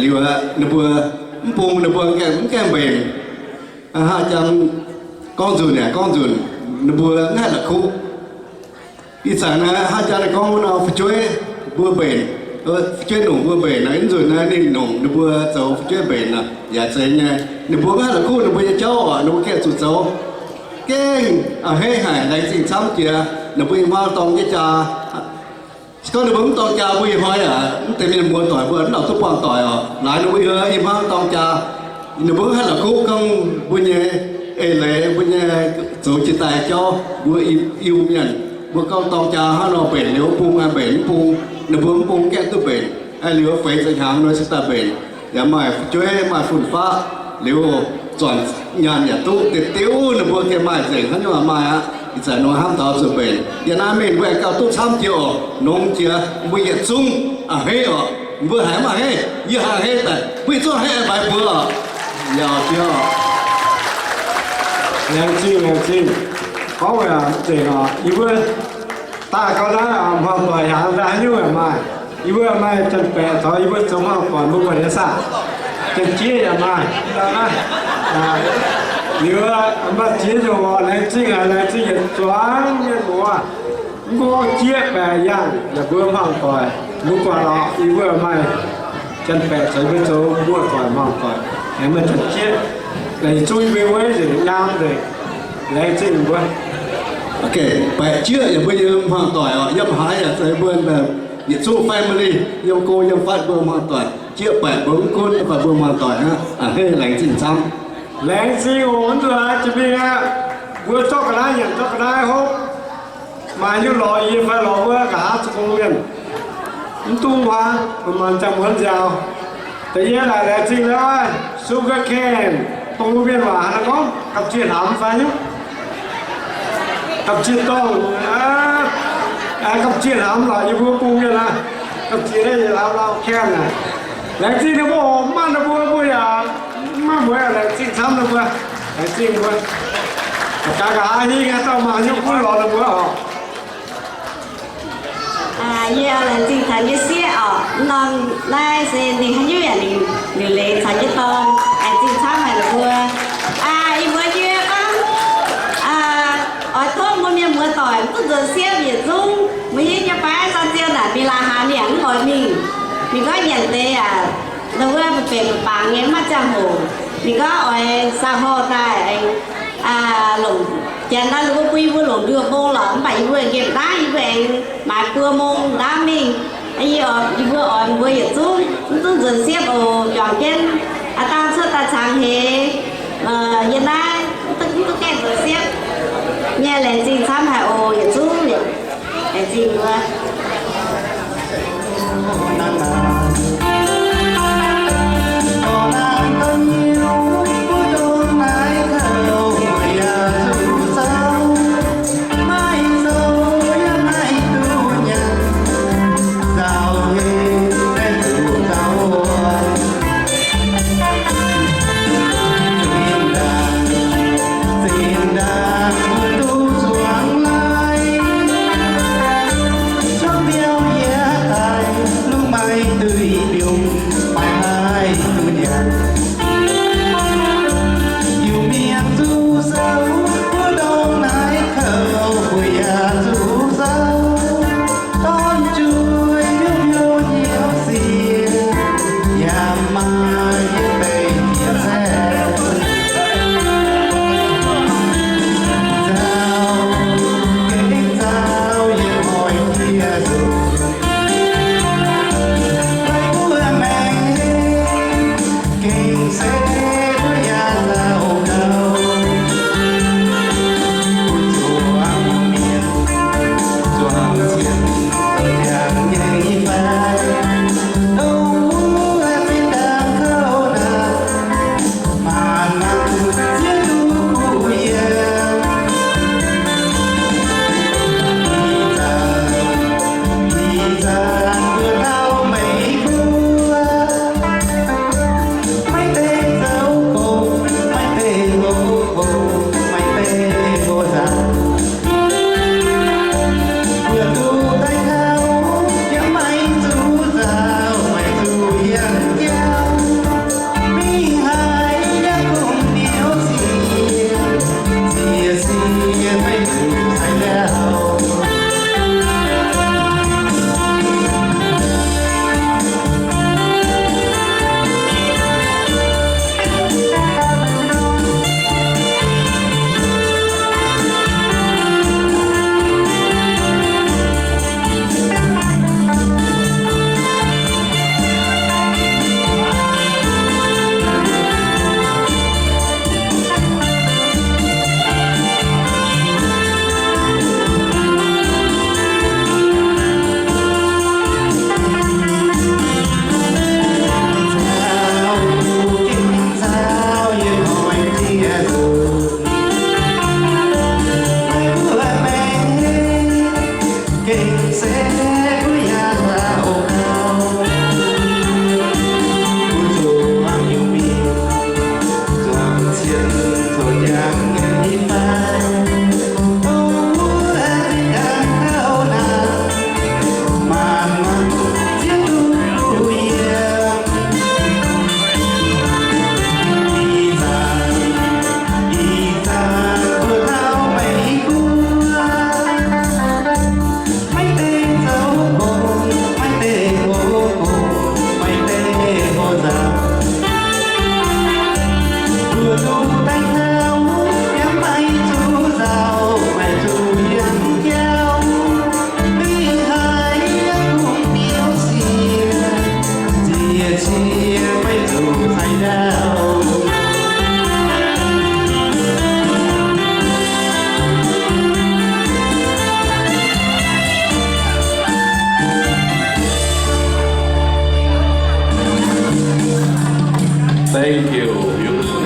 Liuz ninh mbuo mv bung ninh mbuo mv gaengh mbenc. Haaix jangx gorngv nzunc yaac gorngv nzunc, ninh mbuo mv haih la'kuqv. Ih zanc naaiv haaix jangx gorngv wuov nor fu'jueiv mbuo mbenc, fu'jueiv nongc mbuo mbenc nor, ih nzunc naaiv ninh nongc ninh mbuo zoux fu'jueiv mbenc nor yaac zeiz nyei. Ninh mbuo mv haih la'kuqv ninh mbuo nyei jauv oc, ninh mbuo gengh zuqc zoux. Gengh a'hneiv haic, laengz zingh camv jiex ninh mbuo i hmuangv dorng jienv jaa. Se gorngv ninh mbuo mv dorng jaa, mbuo ih hnoi aac, mv deix mienh muoz-doic mbuo mv lauh duqv buangh doic oc. Laaix ninh mbuo i hmuangv dorng jaa, ninh mbuo mv haih la'kuqv gorngv mbuo nyei eix leiz, mbuo nyei zoux jiex daaih jauv, mbuo Iu-Mienh, mbuo gorngv dorng jaa hnangv nor mbenc liuz mv bung, mbenc mv bung, ninh mbuo mv bung gaengh duqv mbenc. Liuz feix ziepc hnyangx nor se daaih mbenc. Yaac maaih fu'jueiv, maaih fun-faqv, liuz zornc nyaanh yaac duqv diuh diuh, ninh mbuo gengh maaih nzengc hnangv nyungc maaih aqv. Ih zanc nor hnamv taux zuqc mbenc, yie naaiv mingh mbuo aengx gauh duqv camv jiex oc, nongx jiex mbuo yietc zungv a'hneiv oc. Mbuo haiz mv a'hneiv? Yie haiz a'hneiv daaih, mbuo yietc zungv a'hneiv faix mbuo oc. Yaac jiex oc. Laengz zingh, laengz zingh. Gorngv weic nzengc oc, yie mbuo daaih gau naaiv hmuangx doic hnyangx daaih haaix nyungc yaac maaih. Yie mbuo maaih janx-baeqc taux yie mbuo zoux hmuangx doic mbuo buatc nyei saah? Laengz zingh jieqv yaac maaih, liuz maaih ziex nyungc oc. Laengz zingh haic, laengz zingh yietc zuangx mienh muoz. Mv gorngv jieqv baeqc yangh yaac mbuo hmuangv doic, mbuo buatc lorqc, yie mbuo maaih janx-baeqc caux yie mbuo zoux, mbuo doic hmuangv doic, aengx maaih janx-jieqv, laengz zingh yie mbuo nzengc, nyaam nzengc. Laengz zingh mbuo. Baeqc jieqv yaac mbuo yiem hmuangv doic oc, yiem haaix yaac zoux mbuo yietc zungv family, yiem go yiem fatv mbuo hmuangv doic. Jieqv baeqc mbuo mv gunv daaih mbuo hmuangv doic aqv. A'hneiv laengz zingh camv. Laengz zingh oc, mv nzuonx jiex mingh aqv. Mbuo zorqv ga'naaiv nyanc, zorqv ga'naaiv hopv. Maaih nyungc lorz yie fai lorz wuov, nqa'haav zoux gong mienh, mv dungx huaang, manc-manc ziangh muonz nziaaux. Da'yietv laaic laengz zingh naaiv sugar cane, dongh mienh waac haaix nor gorngv gapv-zieqv hlaax fai nyungc. Gapv-zieqv dongh, gapv-zieqv hlaax lorqc, yie mbuo bung mienh aqv. Gapv-zieqv naaiv yietc hlaax lauh can aqv. Laengz zingh ninh mbuo oc, mv maaih ninh mbuo, mbuo yaac mv maaih mueiz, laengz zingh camv ninh mbuo. Laengz zingh mbuo. Gaax nqa'haav hingh haaix dauh maaih nyungc gunv lorz ninh mbuo oc. Yie laengz zingh taux nyei sieqv oc. Mv norm naaiv se ninh haaix nyungc yaac liuc leiz caux jienv dorn. Laengz zingh camv haic ninh mbuo. Aa, yie mbuo nyei hnamv, oix tov mbuo mienh muoz doic mv duqv nzuonx siepv yietc zungv. Mbuo hiuv nyei fai, San Ziou naaic mingh laaix hlaax mienh mv oix mingh. Ninh gorngv nyanc deix yaac ndau wuov benx baac bangc nyei, mv maaih ziangh hoc. Ninh gorngv oix saa horh daaih aengx longc, janx naaiv ninh mbuo bun yie mbuo longc nduoh mbong lorqc, mv baac yie mbuo nqemh ndaangv, yie mbuo aengx maaiz buo mong ndaamv mingh. Yie, yie mbuo oix mbuo yietc zungv mv duqv nzuonx siepv oc. Juangc jienv aa dangh cuotv daaih cangx heix yiem naaiv, mv duqv gaengh nzuonx siepv nyei. Laengz zingh camv haic oc, yietc zungv laengz zingh wuov. Thank you, beautiful.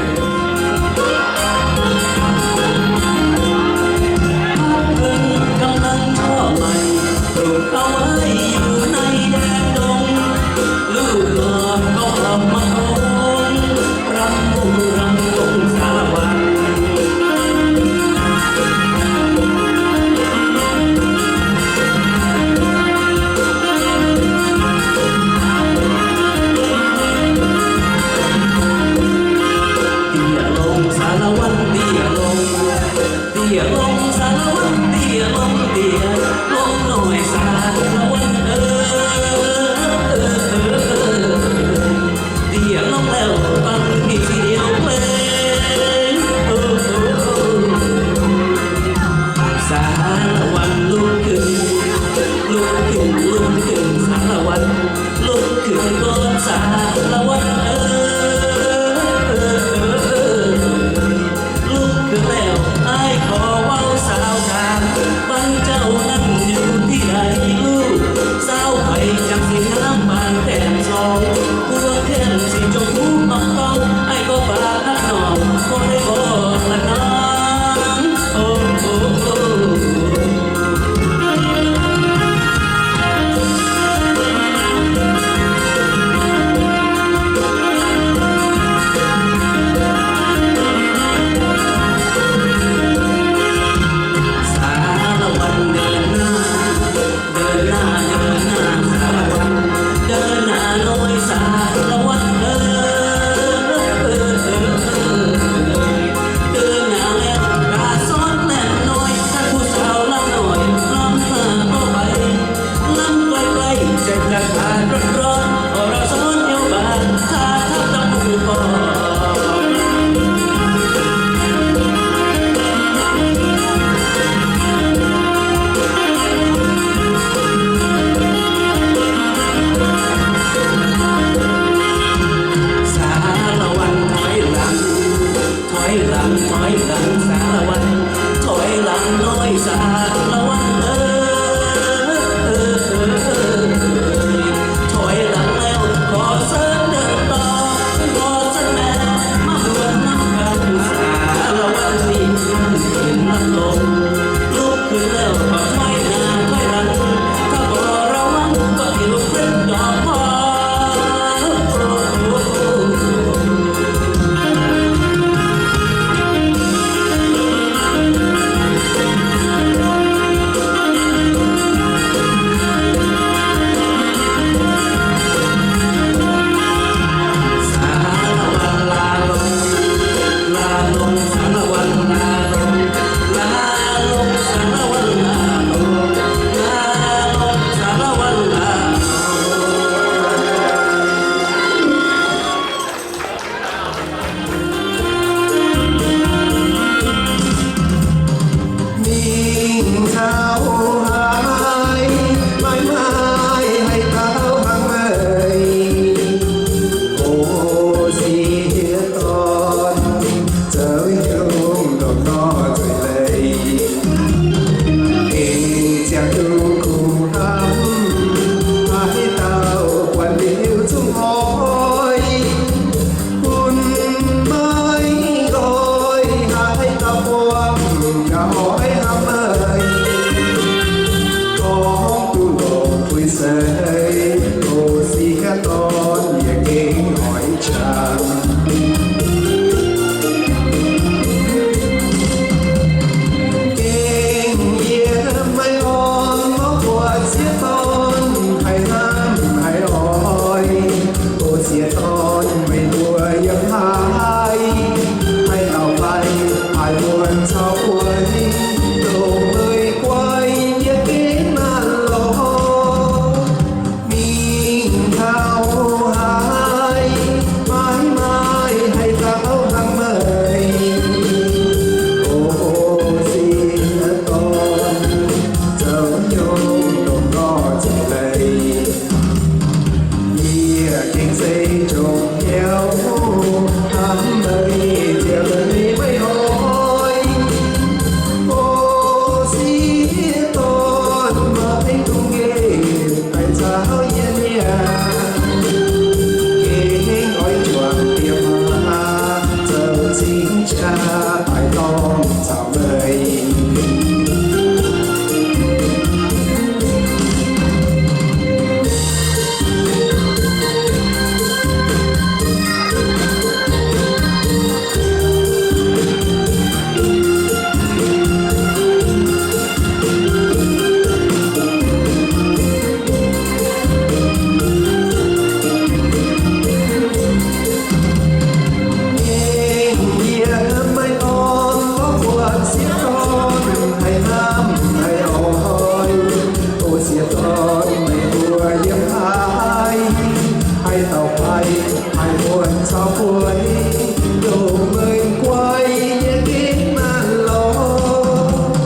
Taux bueix ndongc meih guai yie gengh maanc lorz.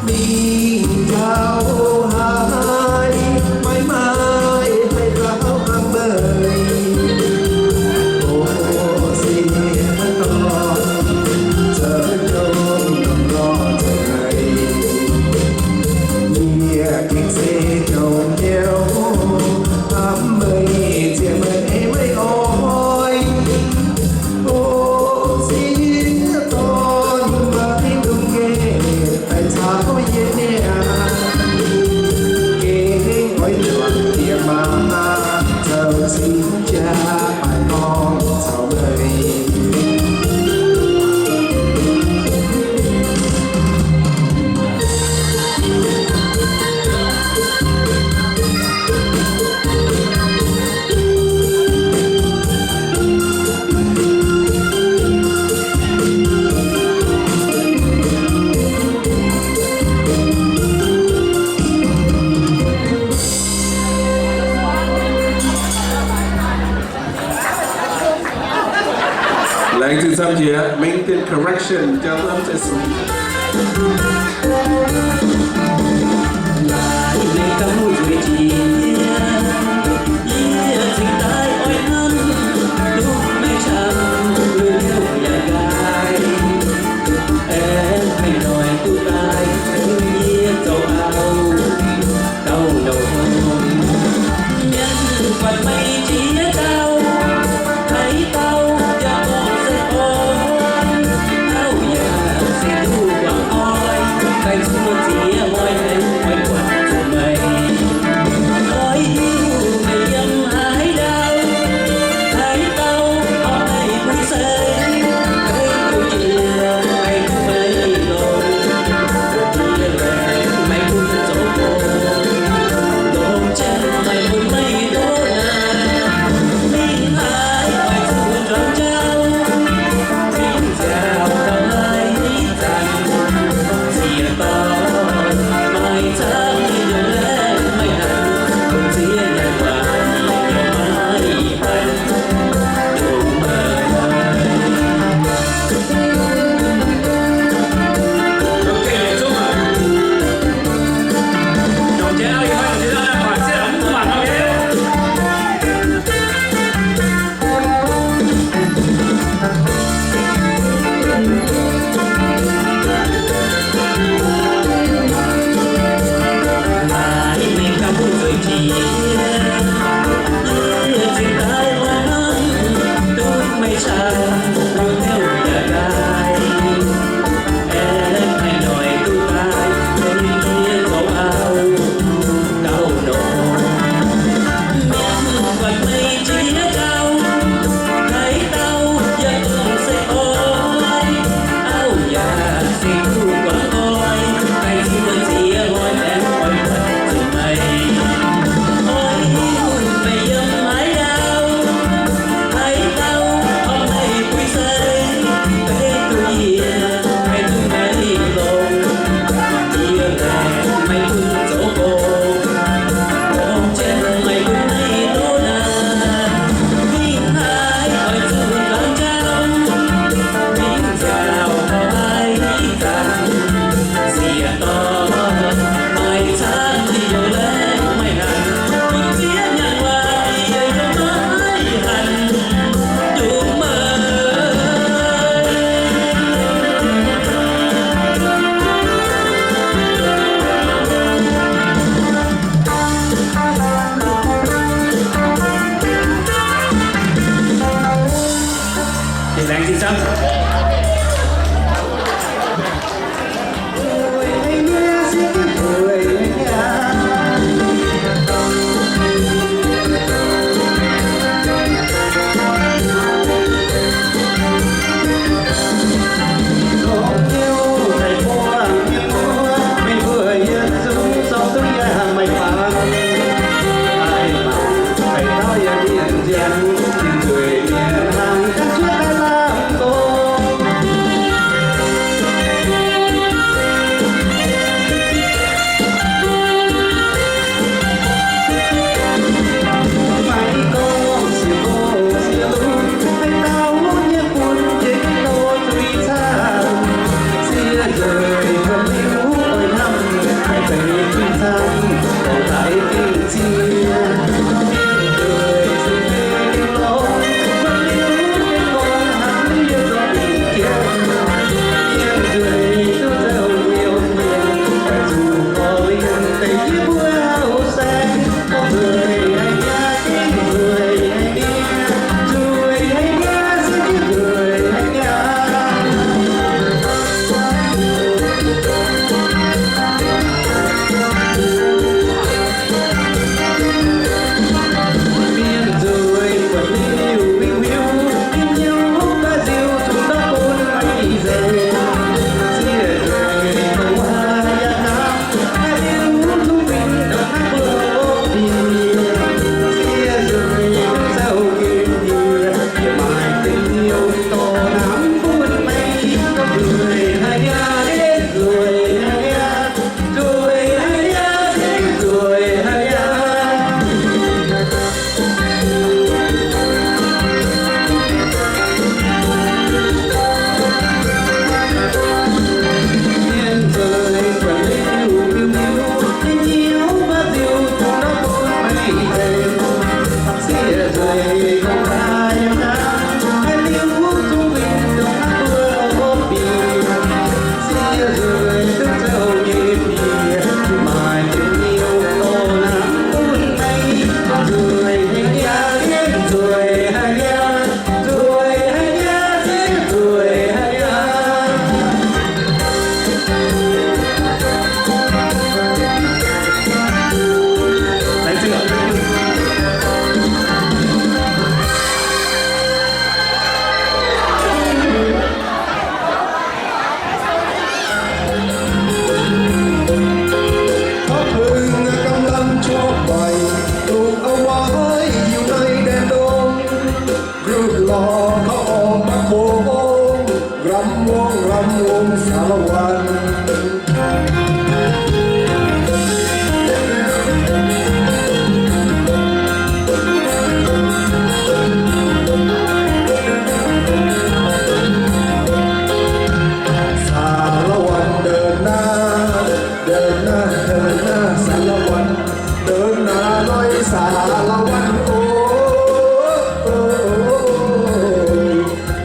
Mingh njaaux haaix maiv maaih haih njaaux hnangv meih. O, sieqv dorn, zoux jomc lorz nzengc meih. Yie gengh se jomc hnyouv hnamv meih, zieqv meih ei meih oix. O, sieqv dorn, maiv dungx gengh daaih caux yie niaa. Gengh oix juangc diex maa zoux cingv jaa baengh orn caux meih. Laengz zingh camv jiex, mingh dien correction jauv lamh zeiz sung. Laaix meih ganh mbuo nzueic jiex, yie cingx daaih oix hnamv, duqv meih camv, liuz yaac nqaai. Aengx haaix noic duqv daaih, yie zoux auv gauh nongx. Mienh buatc meih jiex gauh, haaix dauh yaac gorngv se gorngv, auv yaac se duqv guangc oix, daaih zuqc ziex hnoi aengx oix buatc zuqc meih. Oix hiuv meih yiem haaix ndau, haaix dauh horpc meih mbuo seix, meih duqv jiex, meih duqv meih longx. Yie laengz meih bun zoux gong, longc jienv meih bun meih ndoqv naaic. Mingh haaix oix zuqc juangc jauv, mingh nziaauc taux haaix zanc, ziex dorn maaih camv nyei laengz meih hanc, bun ziex naaic waac yaac maaih hanc. Kouv hmz gam lamh cuotv maiv dungx auv-waaih, yiem naaiv deix ndongc gux lorz kouv orqc, maiv kouv ramv wongv, ramv wongv สารวัตร. สารวัตร เดินหน้า เดินหน้า เดินหน้า สารวัตร เดินหน้าหน่อย สารวัตร โอ้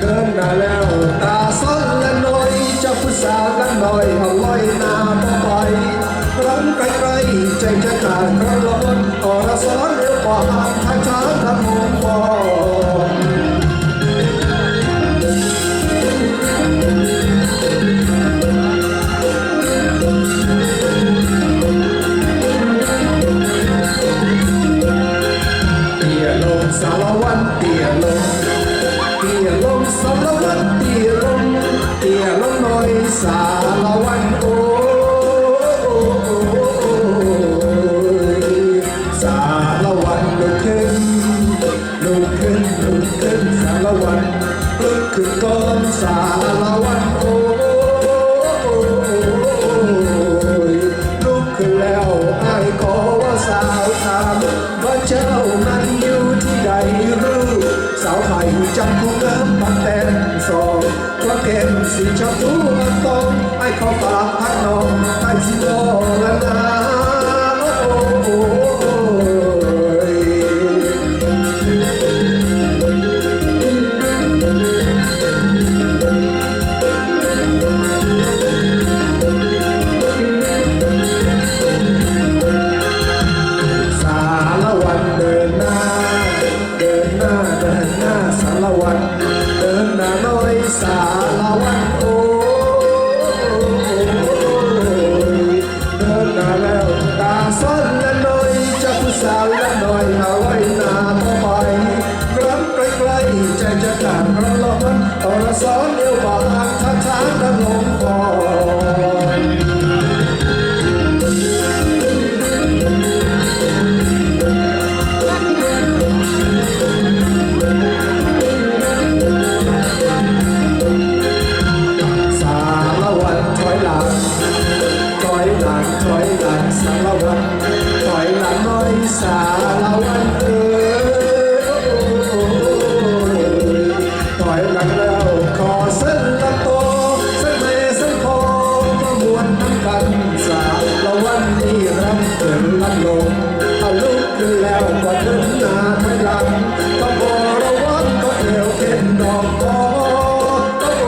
เดินหน้าแล้ว ตาสอนหลานน้อย เจ้าผู้สาวหลานน้อย เอาลอยหน้าต่อไป ครั้งใกล้ๆ ใจจะขาด ครั้งละอ่อน อรสรเร็วกว่า หากทางช้าทางหงส์ก่อน เตี้ยลง สารวัตร เตี้ยลง เตี้ยลง สารวัตร เตี้ยลง เตี้ยลงหน่อย สารวัตร โอ้ สารวัตร ลุกขึ้น ลุกขึ้น ลุกขึ้น สารวัตร ลุกขึ้นก่อน สารวัตร โอ้ ลุกขึ้นแล้ว อ้ายขอว่าสาวถาม ว่าเจ้านั้นอยู่ที่ใดรู้ สาวไทยจังผู้งามปากแต้มสอง ว่าแก้มสีชมพูอ่อนตอง อ้ายขอฝากทักน้อง อ้ายสิบอกแล้วนะ โอ้ สารวัตรเดินหน้า เดินหน้า เดินหน้า สารวัตร เดินหน้าหน่อย สารวัตร โอ้ เดินหน้าแล้ว ตาสอนหลานน้อย เจ้าผู้สาวหลานน้อย เอาไว้หน้าต่อไป ครั้งใกล้ๆ ใจจะขาด ครั้งละอ่อน อรสรเอวบาง ช้าๆ ดังลมก่อน สารวัตรถอยหลัง ถอยหลัง ถอยหลัง สารวัตร ถอยหลังหน่อย สารวัตรเอ๋ย ถอยหลังแล้ว ขอเชิญลำโต เชิญแม่เชิญพ่อ มาม่วนนำกัน สารวัตรนี่รำเกินลัดลง เอาลุกขึ้นแล้ว กว่าเดินหน้าถอยหลัง ก็บ่ระวังก็เอวเข็นดอกคอ โอ้โห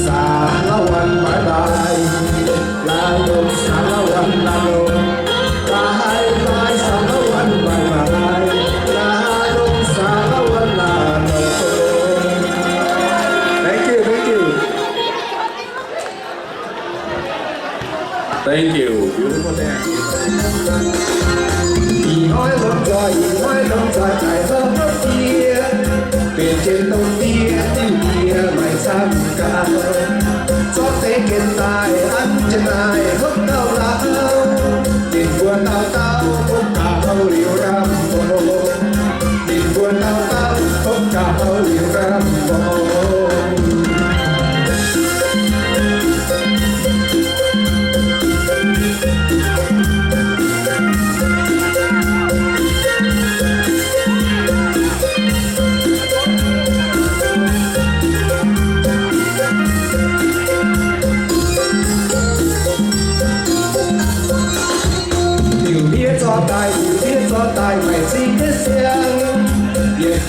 สารวัตรบายบาย ลาลง สารวัตรลาลง บายบาย สารวัตรบายบาย ลาลง สารวัตรลาลง Thank you, thank you. Thank you. Beautiful dance. Ih hnoi lomh nzoih, ih hnoi lomh nzoih, daaih zorqv hopv diev, benx jienv dongh diev diuh diev maaih camv gaax. Zorqv deix gengh daaih an jienv naaic hopv gauh lauh. Ninh mbuo dauh dauh hopv gauh liuz ramh mbuo. Ninh mbuo dauh dauh hopv gauh liuz ramh mbuo.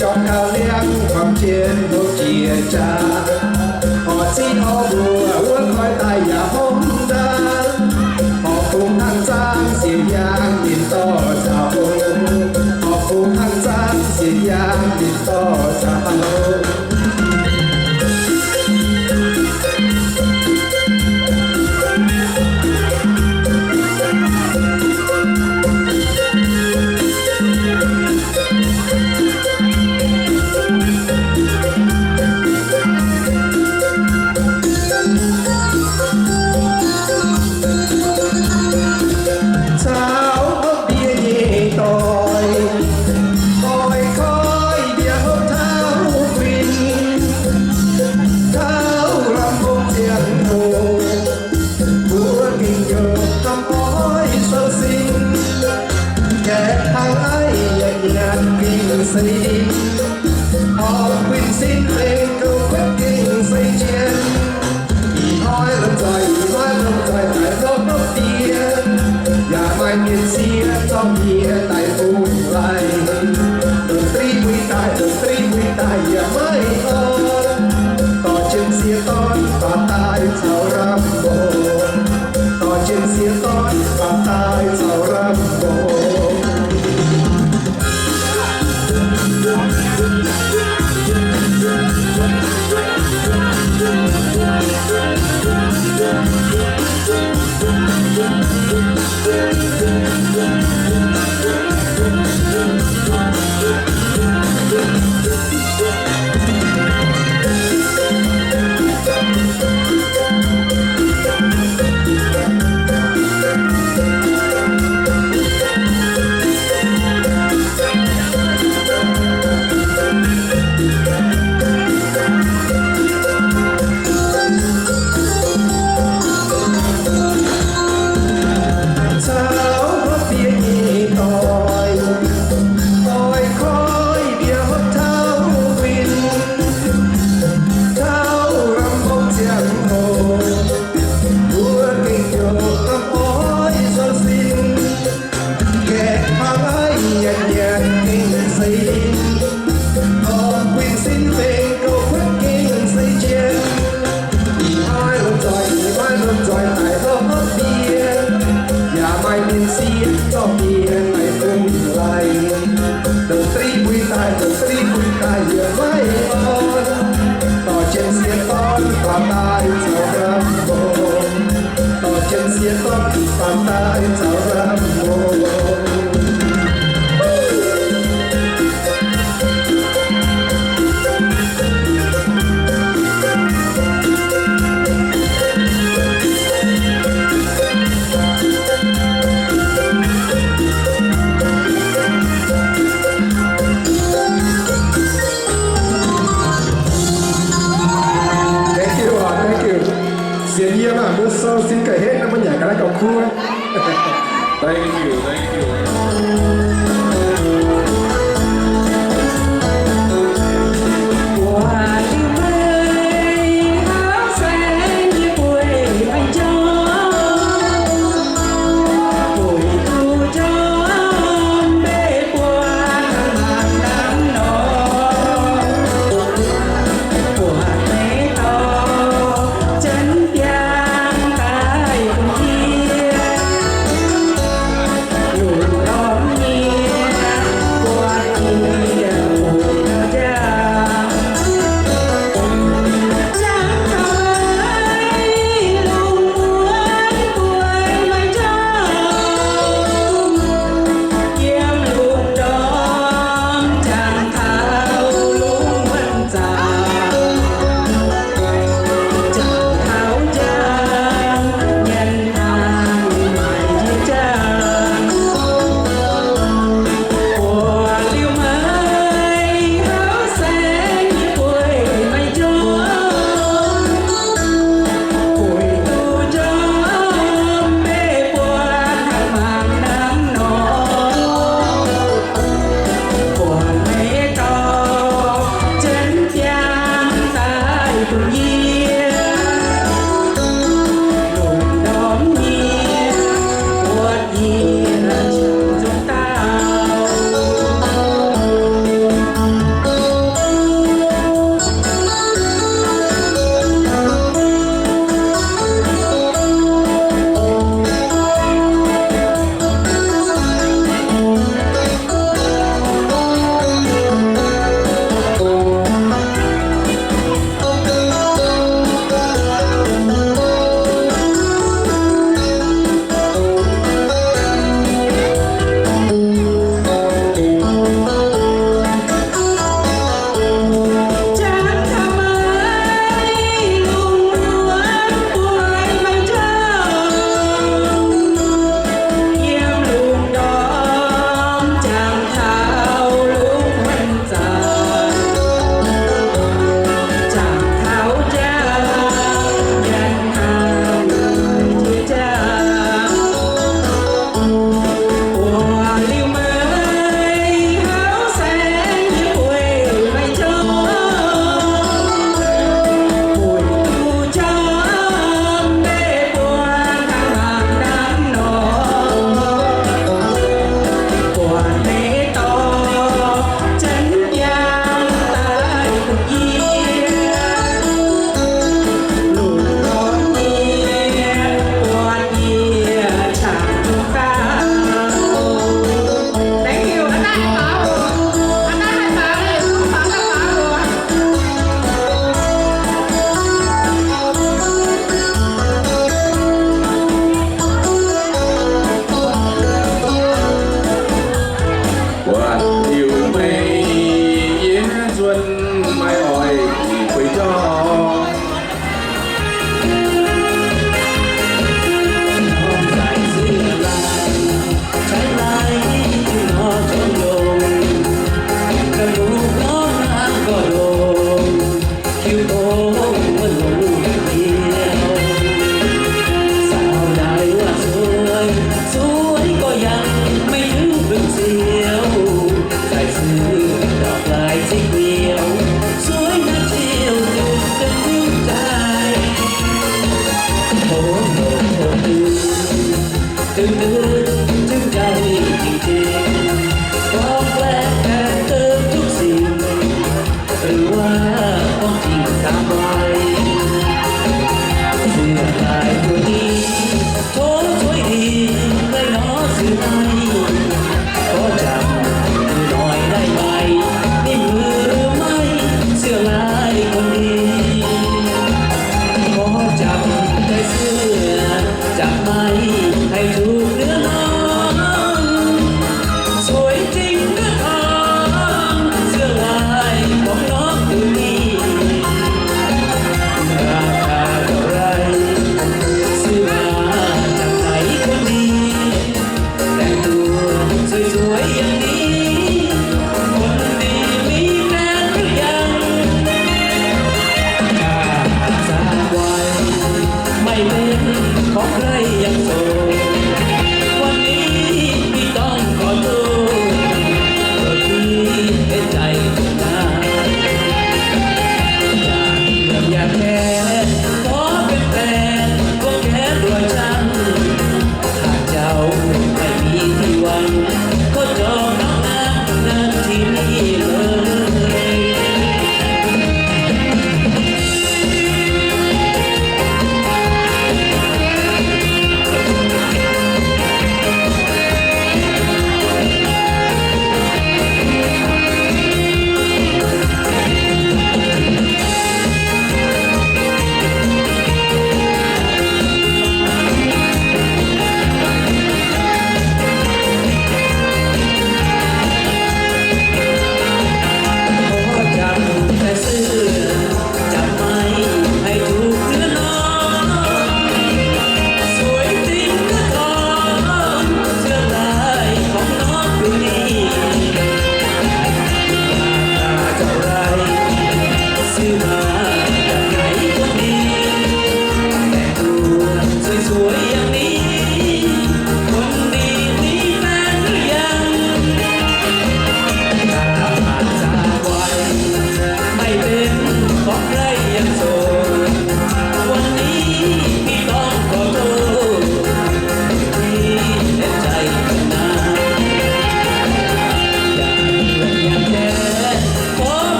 Jorm gauh liangv, kuangx jienv hlo jiex jaax, horpc ziqv horpc mbuoqc wuov koi daaih yaac hngongx ndaauv. Horpc fungx hnangv zaangv sienx yaangh ninh dorh caux, horpc fungx hnangv zaangv sienx yaangh ninh dorh caux. Caux hopv ndie nyei doic, doic koi ndie hopv taux fin, taux lamh mbong ziangh hoc, mbuo gengh youc hnamv oix sou sin. Gaeqv hnangv aiv yietc nyanc gengh seix ndin, horpc kuinx sin fengx gouv kuotv gengh seix jien. Ih hnoi lomh nzoih, ih hnoi lomh nzoih daaih hlo hopv ndie, yaac maaih mienh sieqv zorqv ndie daaih fungx laih. Lungh deic-bung daaih, lungh deic-bung daaih yaac maiv orn, dorh jienv sieqv dorn baac daaih caux lamh mbong, dorh jienv sieqv dorn baac daaih caux lamh mbong. Caux hopv ndie nyei doic, doic koi ndie hopv taux fin, taux lamh mbong ziangh hoc, mbuo gengh youc hnamv oix sou sin. Gaeqv hnangv aiv yietc nyanc gengh seix ndin, horpc kuinx sin fengx gouv kuotv gengh seix jien. Ih hnoi lomh nzoih, ih hnoi lomh nzoih daaih hlo hopv ndie, yaac maaih mienh sieqv zorqv ndie daaih fungx laih. Lungh deic-bung daaih, lungh deic-bung daaih yaac maiv orn, dorh jienv sieqv dorn baac daaih caux lamh mbong, dorh jienv sieqv dorn baac daaih caux lamh mbong. Thank you, uh, thank you. Sienx yie maah, mbuo sou sin ga'hlen nor, mbuo nyanc ga'naaiv gauh kuv. Thank you, thank you.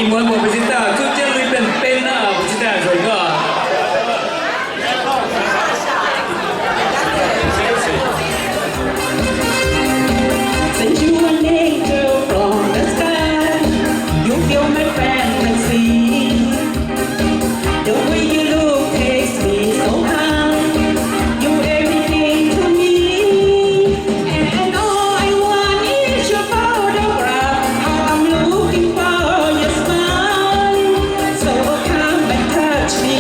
Ih muonz mbuo mbu'ziex dauh zuqv jienv lui benx benx aqv, mbu'ziex dauh nzueic gorngv. Send you an angel from the sky. You fill my fantasy. The way you look takes me so high. You're everything to me. And all I want is your photograph. How I'm looking for your smile. So come and touch me,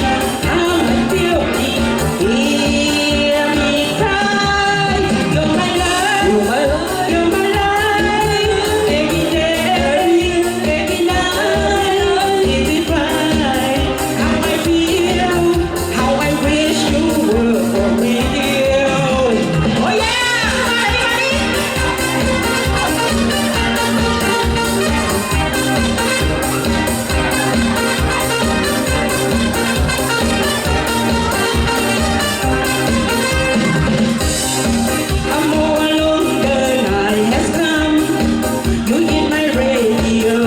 come and feel me, hear me cry. You're my love, you're my love, you're my life. Every day, every night, is it right? How I feel, how I wish you were for real. Oh yeah! Everybody! A more longer night has come. You hit my radio.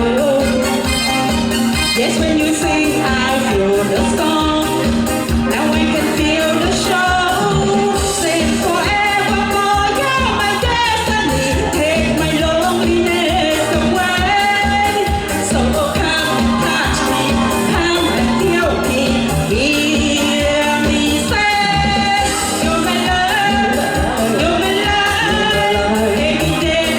Yes, when you sing, I feel the song. Now I can feel the show. Sing forevermore, you're my destiny. Take my loneliness away. So come touch me, come and feel me, hear me say, you're my love, you're my life. Every day,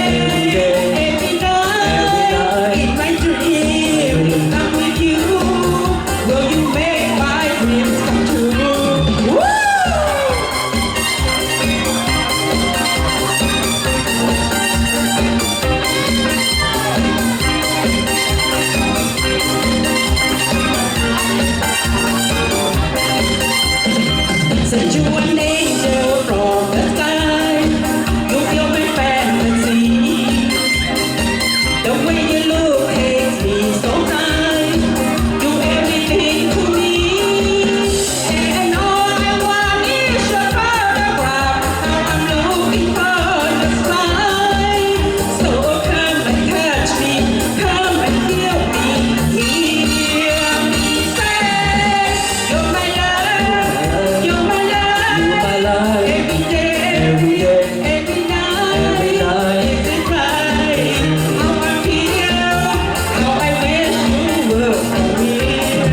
every night, in my dream, I'm with you. Will you make my dreams come true? Woo! Send you an angel from the sky. You fill my fantasy. The way you look takes me so high. You're everything to me. And all I want is your photograph. How I'm looking for your smile. So come and touch me, come and feel me, hear me say, you're my love, you're my love, you're my love. Every day, every day, every night, every night, is it right? How I feel, how I wish you were for real.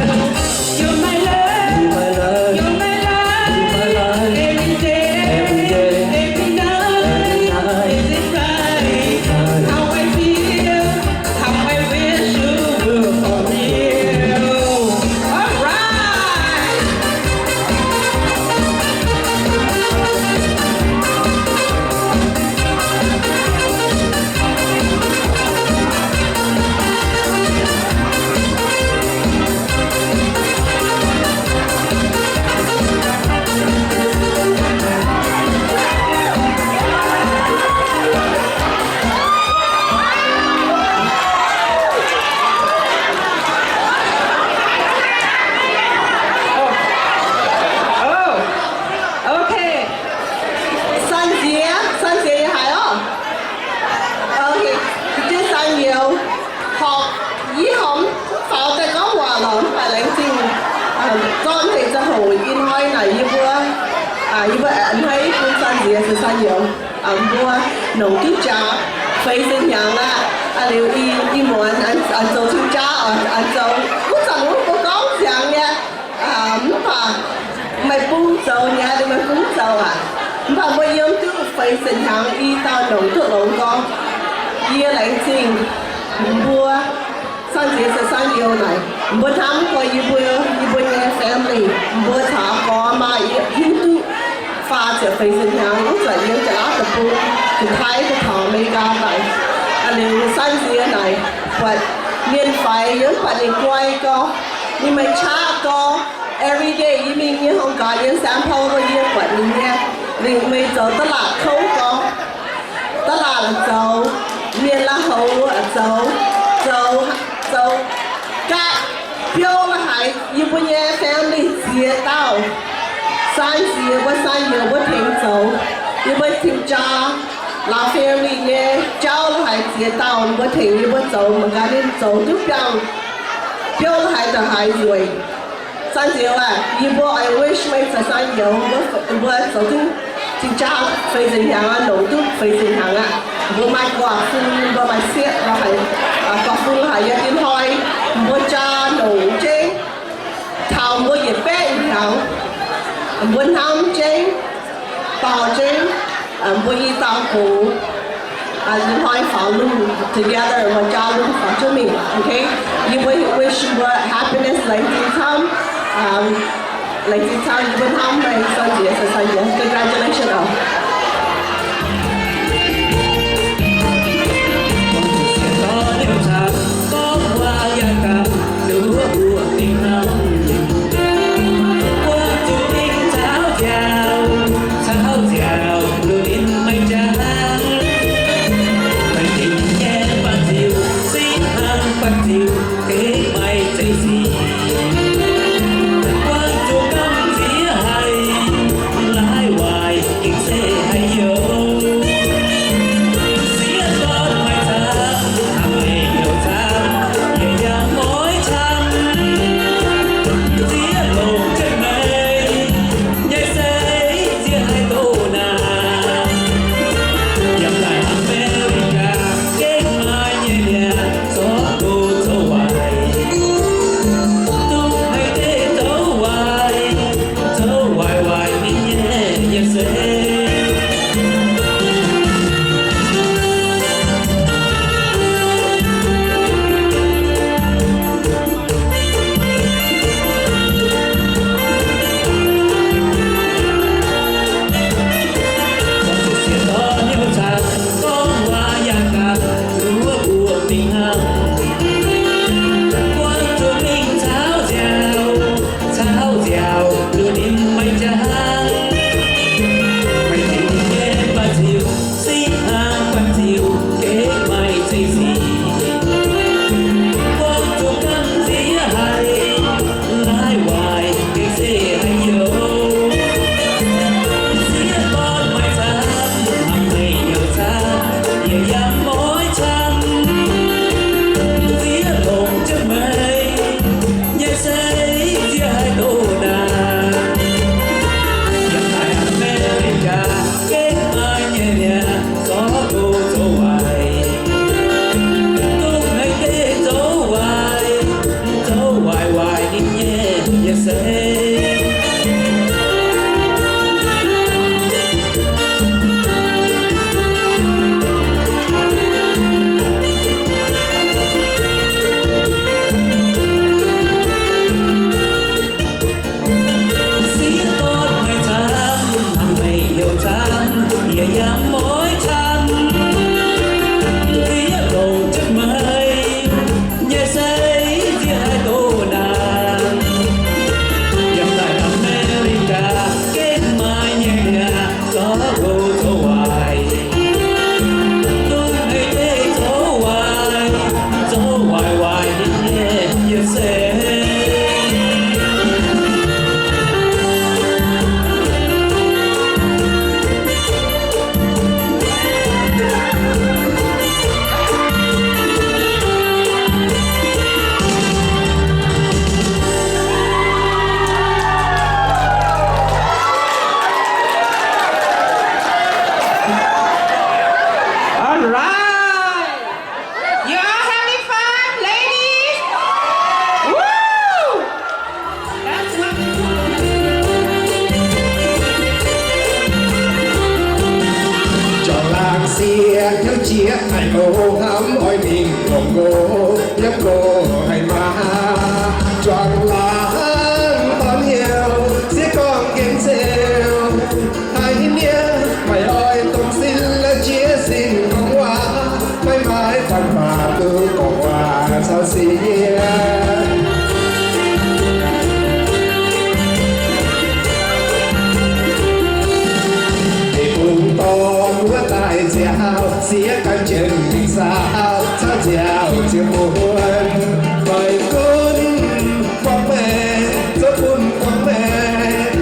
You're my love. You're my love. You're my life. You're my life. Every day. Every day. Every night. Every night. Is it right? Is it right? How I feel. How I wish you were for real. All right. Oh, okay. San Nziex, San Nziex yie haiz oc. Okay, jienv San Youz horpc, yie horpc mv faaux daaih gorngv waac lorqc, mv baac laengz zingh zorqv deix ziangh hoc ih hnoi naaic yie mbuo, yie mbuo a'hneiv bun San Nziex caux San Youz mbuo nongc duqv jaax feix ziepc hnyangx aqv. Liuz ih muonz aengx zoux cing jaav oc, aengx zoux wuov zanc wuov mbuo gorngv ziangx nyei. Mv baac meih bun zoux nyei, meih bun zoux aqv. Mv baac mbuo yiem duqv feix ziepc hnyangx i dauh nongc duqv longx gorngv, yie laengz zingh mbuo San Nziex caux San Youz naaic, mbuo hnamv gorx yie mbuo, yie mbuo nyei family, mbuo caux gorx maaih hiuv duqv faah ziepc feix ziepc hnyangx wuov zanc yiem Janx-Laauv deic-bung, Janx-Taiv daaih taux America daaih. Liuz San Nziex naaic buatc mienh faix yie mv buatc ninh guai gorx, ninh meih qaqv gorx. Every day yie mingh nyei hungh gaax yiem Saint Paul wuov, yie buatc ninh nyei, ninh meih zoux da'laatc kouv gorx. Da'laatc zoux, mienh la'houx zoux, zoux, zoux gapv biouv la'haaix, yie mbuo nyei family ziex dauh, San Nziex mbuo, San Youz mbuo tengx zoux, yie mbuo cing jaa, Laauv family nyei jauv la'haaix ziex dauh mbuo tengx yie mbuo zoux, mangc gaax ninh zoux duqv biangh biouv haaix daaih haaix nzueic. San Nzioux aah, yie mbuo, I wish meih caux San Nzioux mbuo, mbuo zoux duqv cing-jaa feix nzengc hnyangx aqv, longc duqv feix nzengc hnyangx aqv. Mbuo maaih guaax fun, mbuo maaih sieqv, mbuo haiz guaax fun haic, yie tin hnoi mbuo jaa longc jeiv taux mbuo yietc baeqv hnyangx, mbuo hnamv jeiv, baaux jeiv, mbuo i dauh gox, ih hnoi faaux lungh together, mbuo jaa lungh faaux jienv mingh, okay? Yie mbuo wish mbuo happiness, laengz zingh camv, laengz zingh camv, yie mbuo hnamv meih, San Nzioux, San Nzioux. Congratulations oc. All right. You all having fun, ladies? Woo! That's wonderful. Juangc laangz sieqv hnyouv jieqv haic oc, hnamv oix mingh longc nqox, yiem nqox haic maah. Juangc laangz dorn hnyouv sieqv gorngv nqemh ceu, haiz mienh maaih oix dongh sin, la'jiex sin gorngv waac, maiv maaih faan baac duqv gorngv waac caux sieqv. Deic-bung dorn wuov daaih nziaauc, sieqv gan jienv mingh saauc, caux nziaauc ziouc muonc. Doix gunv buangv maengx, zoux gunv buangv maengx,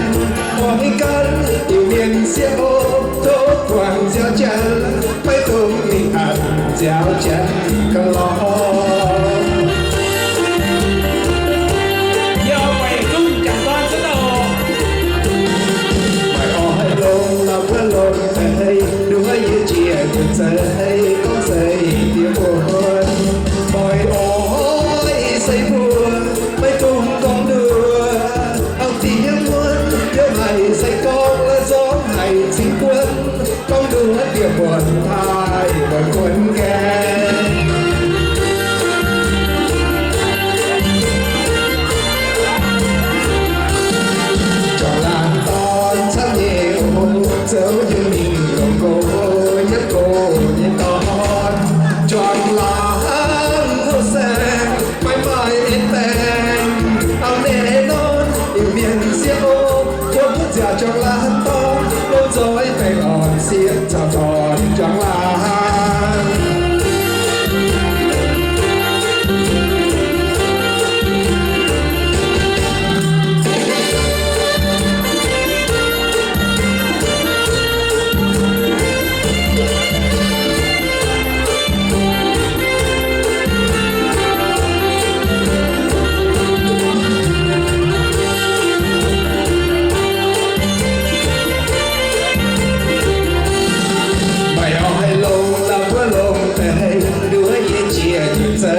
buangv hingv gan Iu-Mienh sieqv oc, tov buangh nziaauc janx, maiv dungx mingh aqc nziaauc janx ga'lorqc.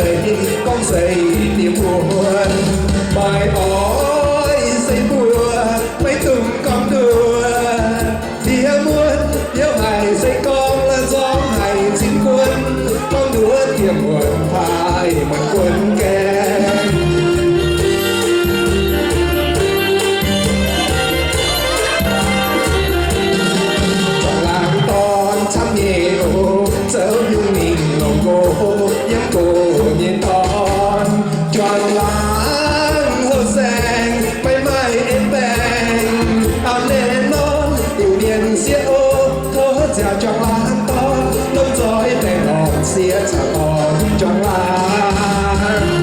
Ninh gorngv se diex muonz, maaih oix se mbuo maiv dungx gorngv nduov. Diex muonz biauv haic se gorngv la'nzorng haic cin guon, gorngv nduov diex muonz paaix muonz guon gaengh. Juangc laangz dorn camv nyei oc, zoux nyungc mingh longc nqox yiem gox nyei dorn. Juangc laangz houh saeng maiv maaih en baengc, auv-laengz norm iu-mienh sieqv oc, tov ziangh juangc laangz dorn, lomh nzoih baengh orn sieqv caux dorn juangc laangz.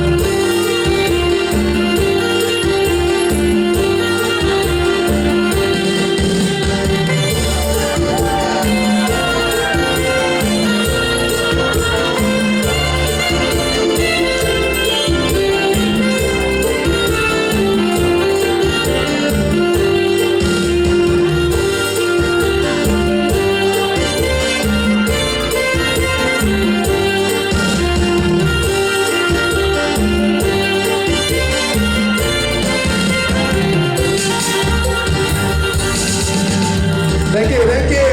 Thank you, thank you.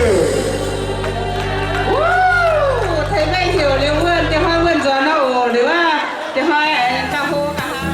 Wuov, tengx mengh heuc liuz wuonh, diex hnoi wuonh nzuonx nor oc, liuz aqv, diex hnoi aengx gauh hlo gauh hlo.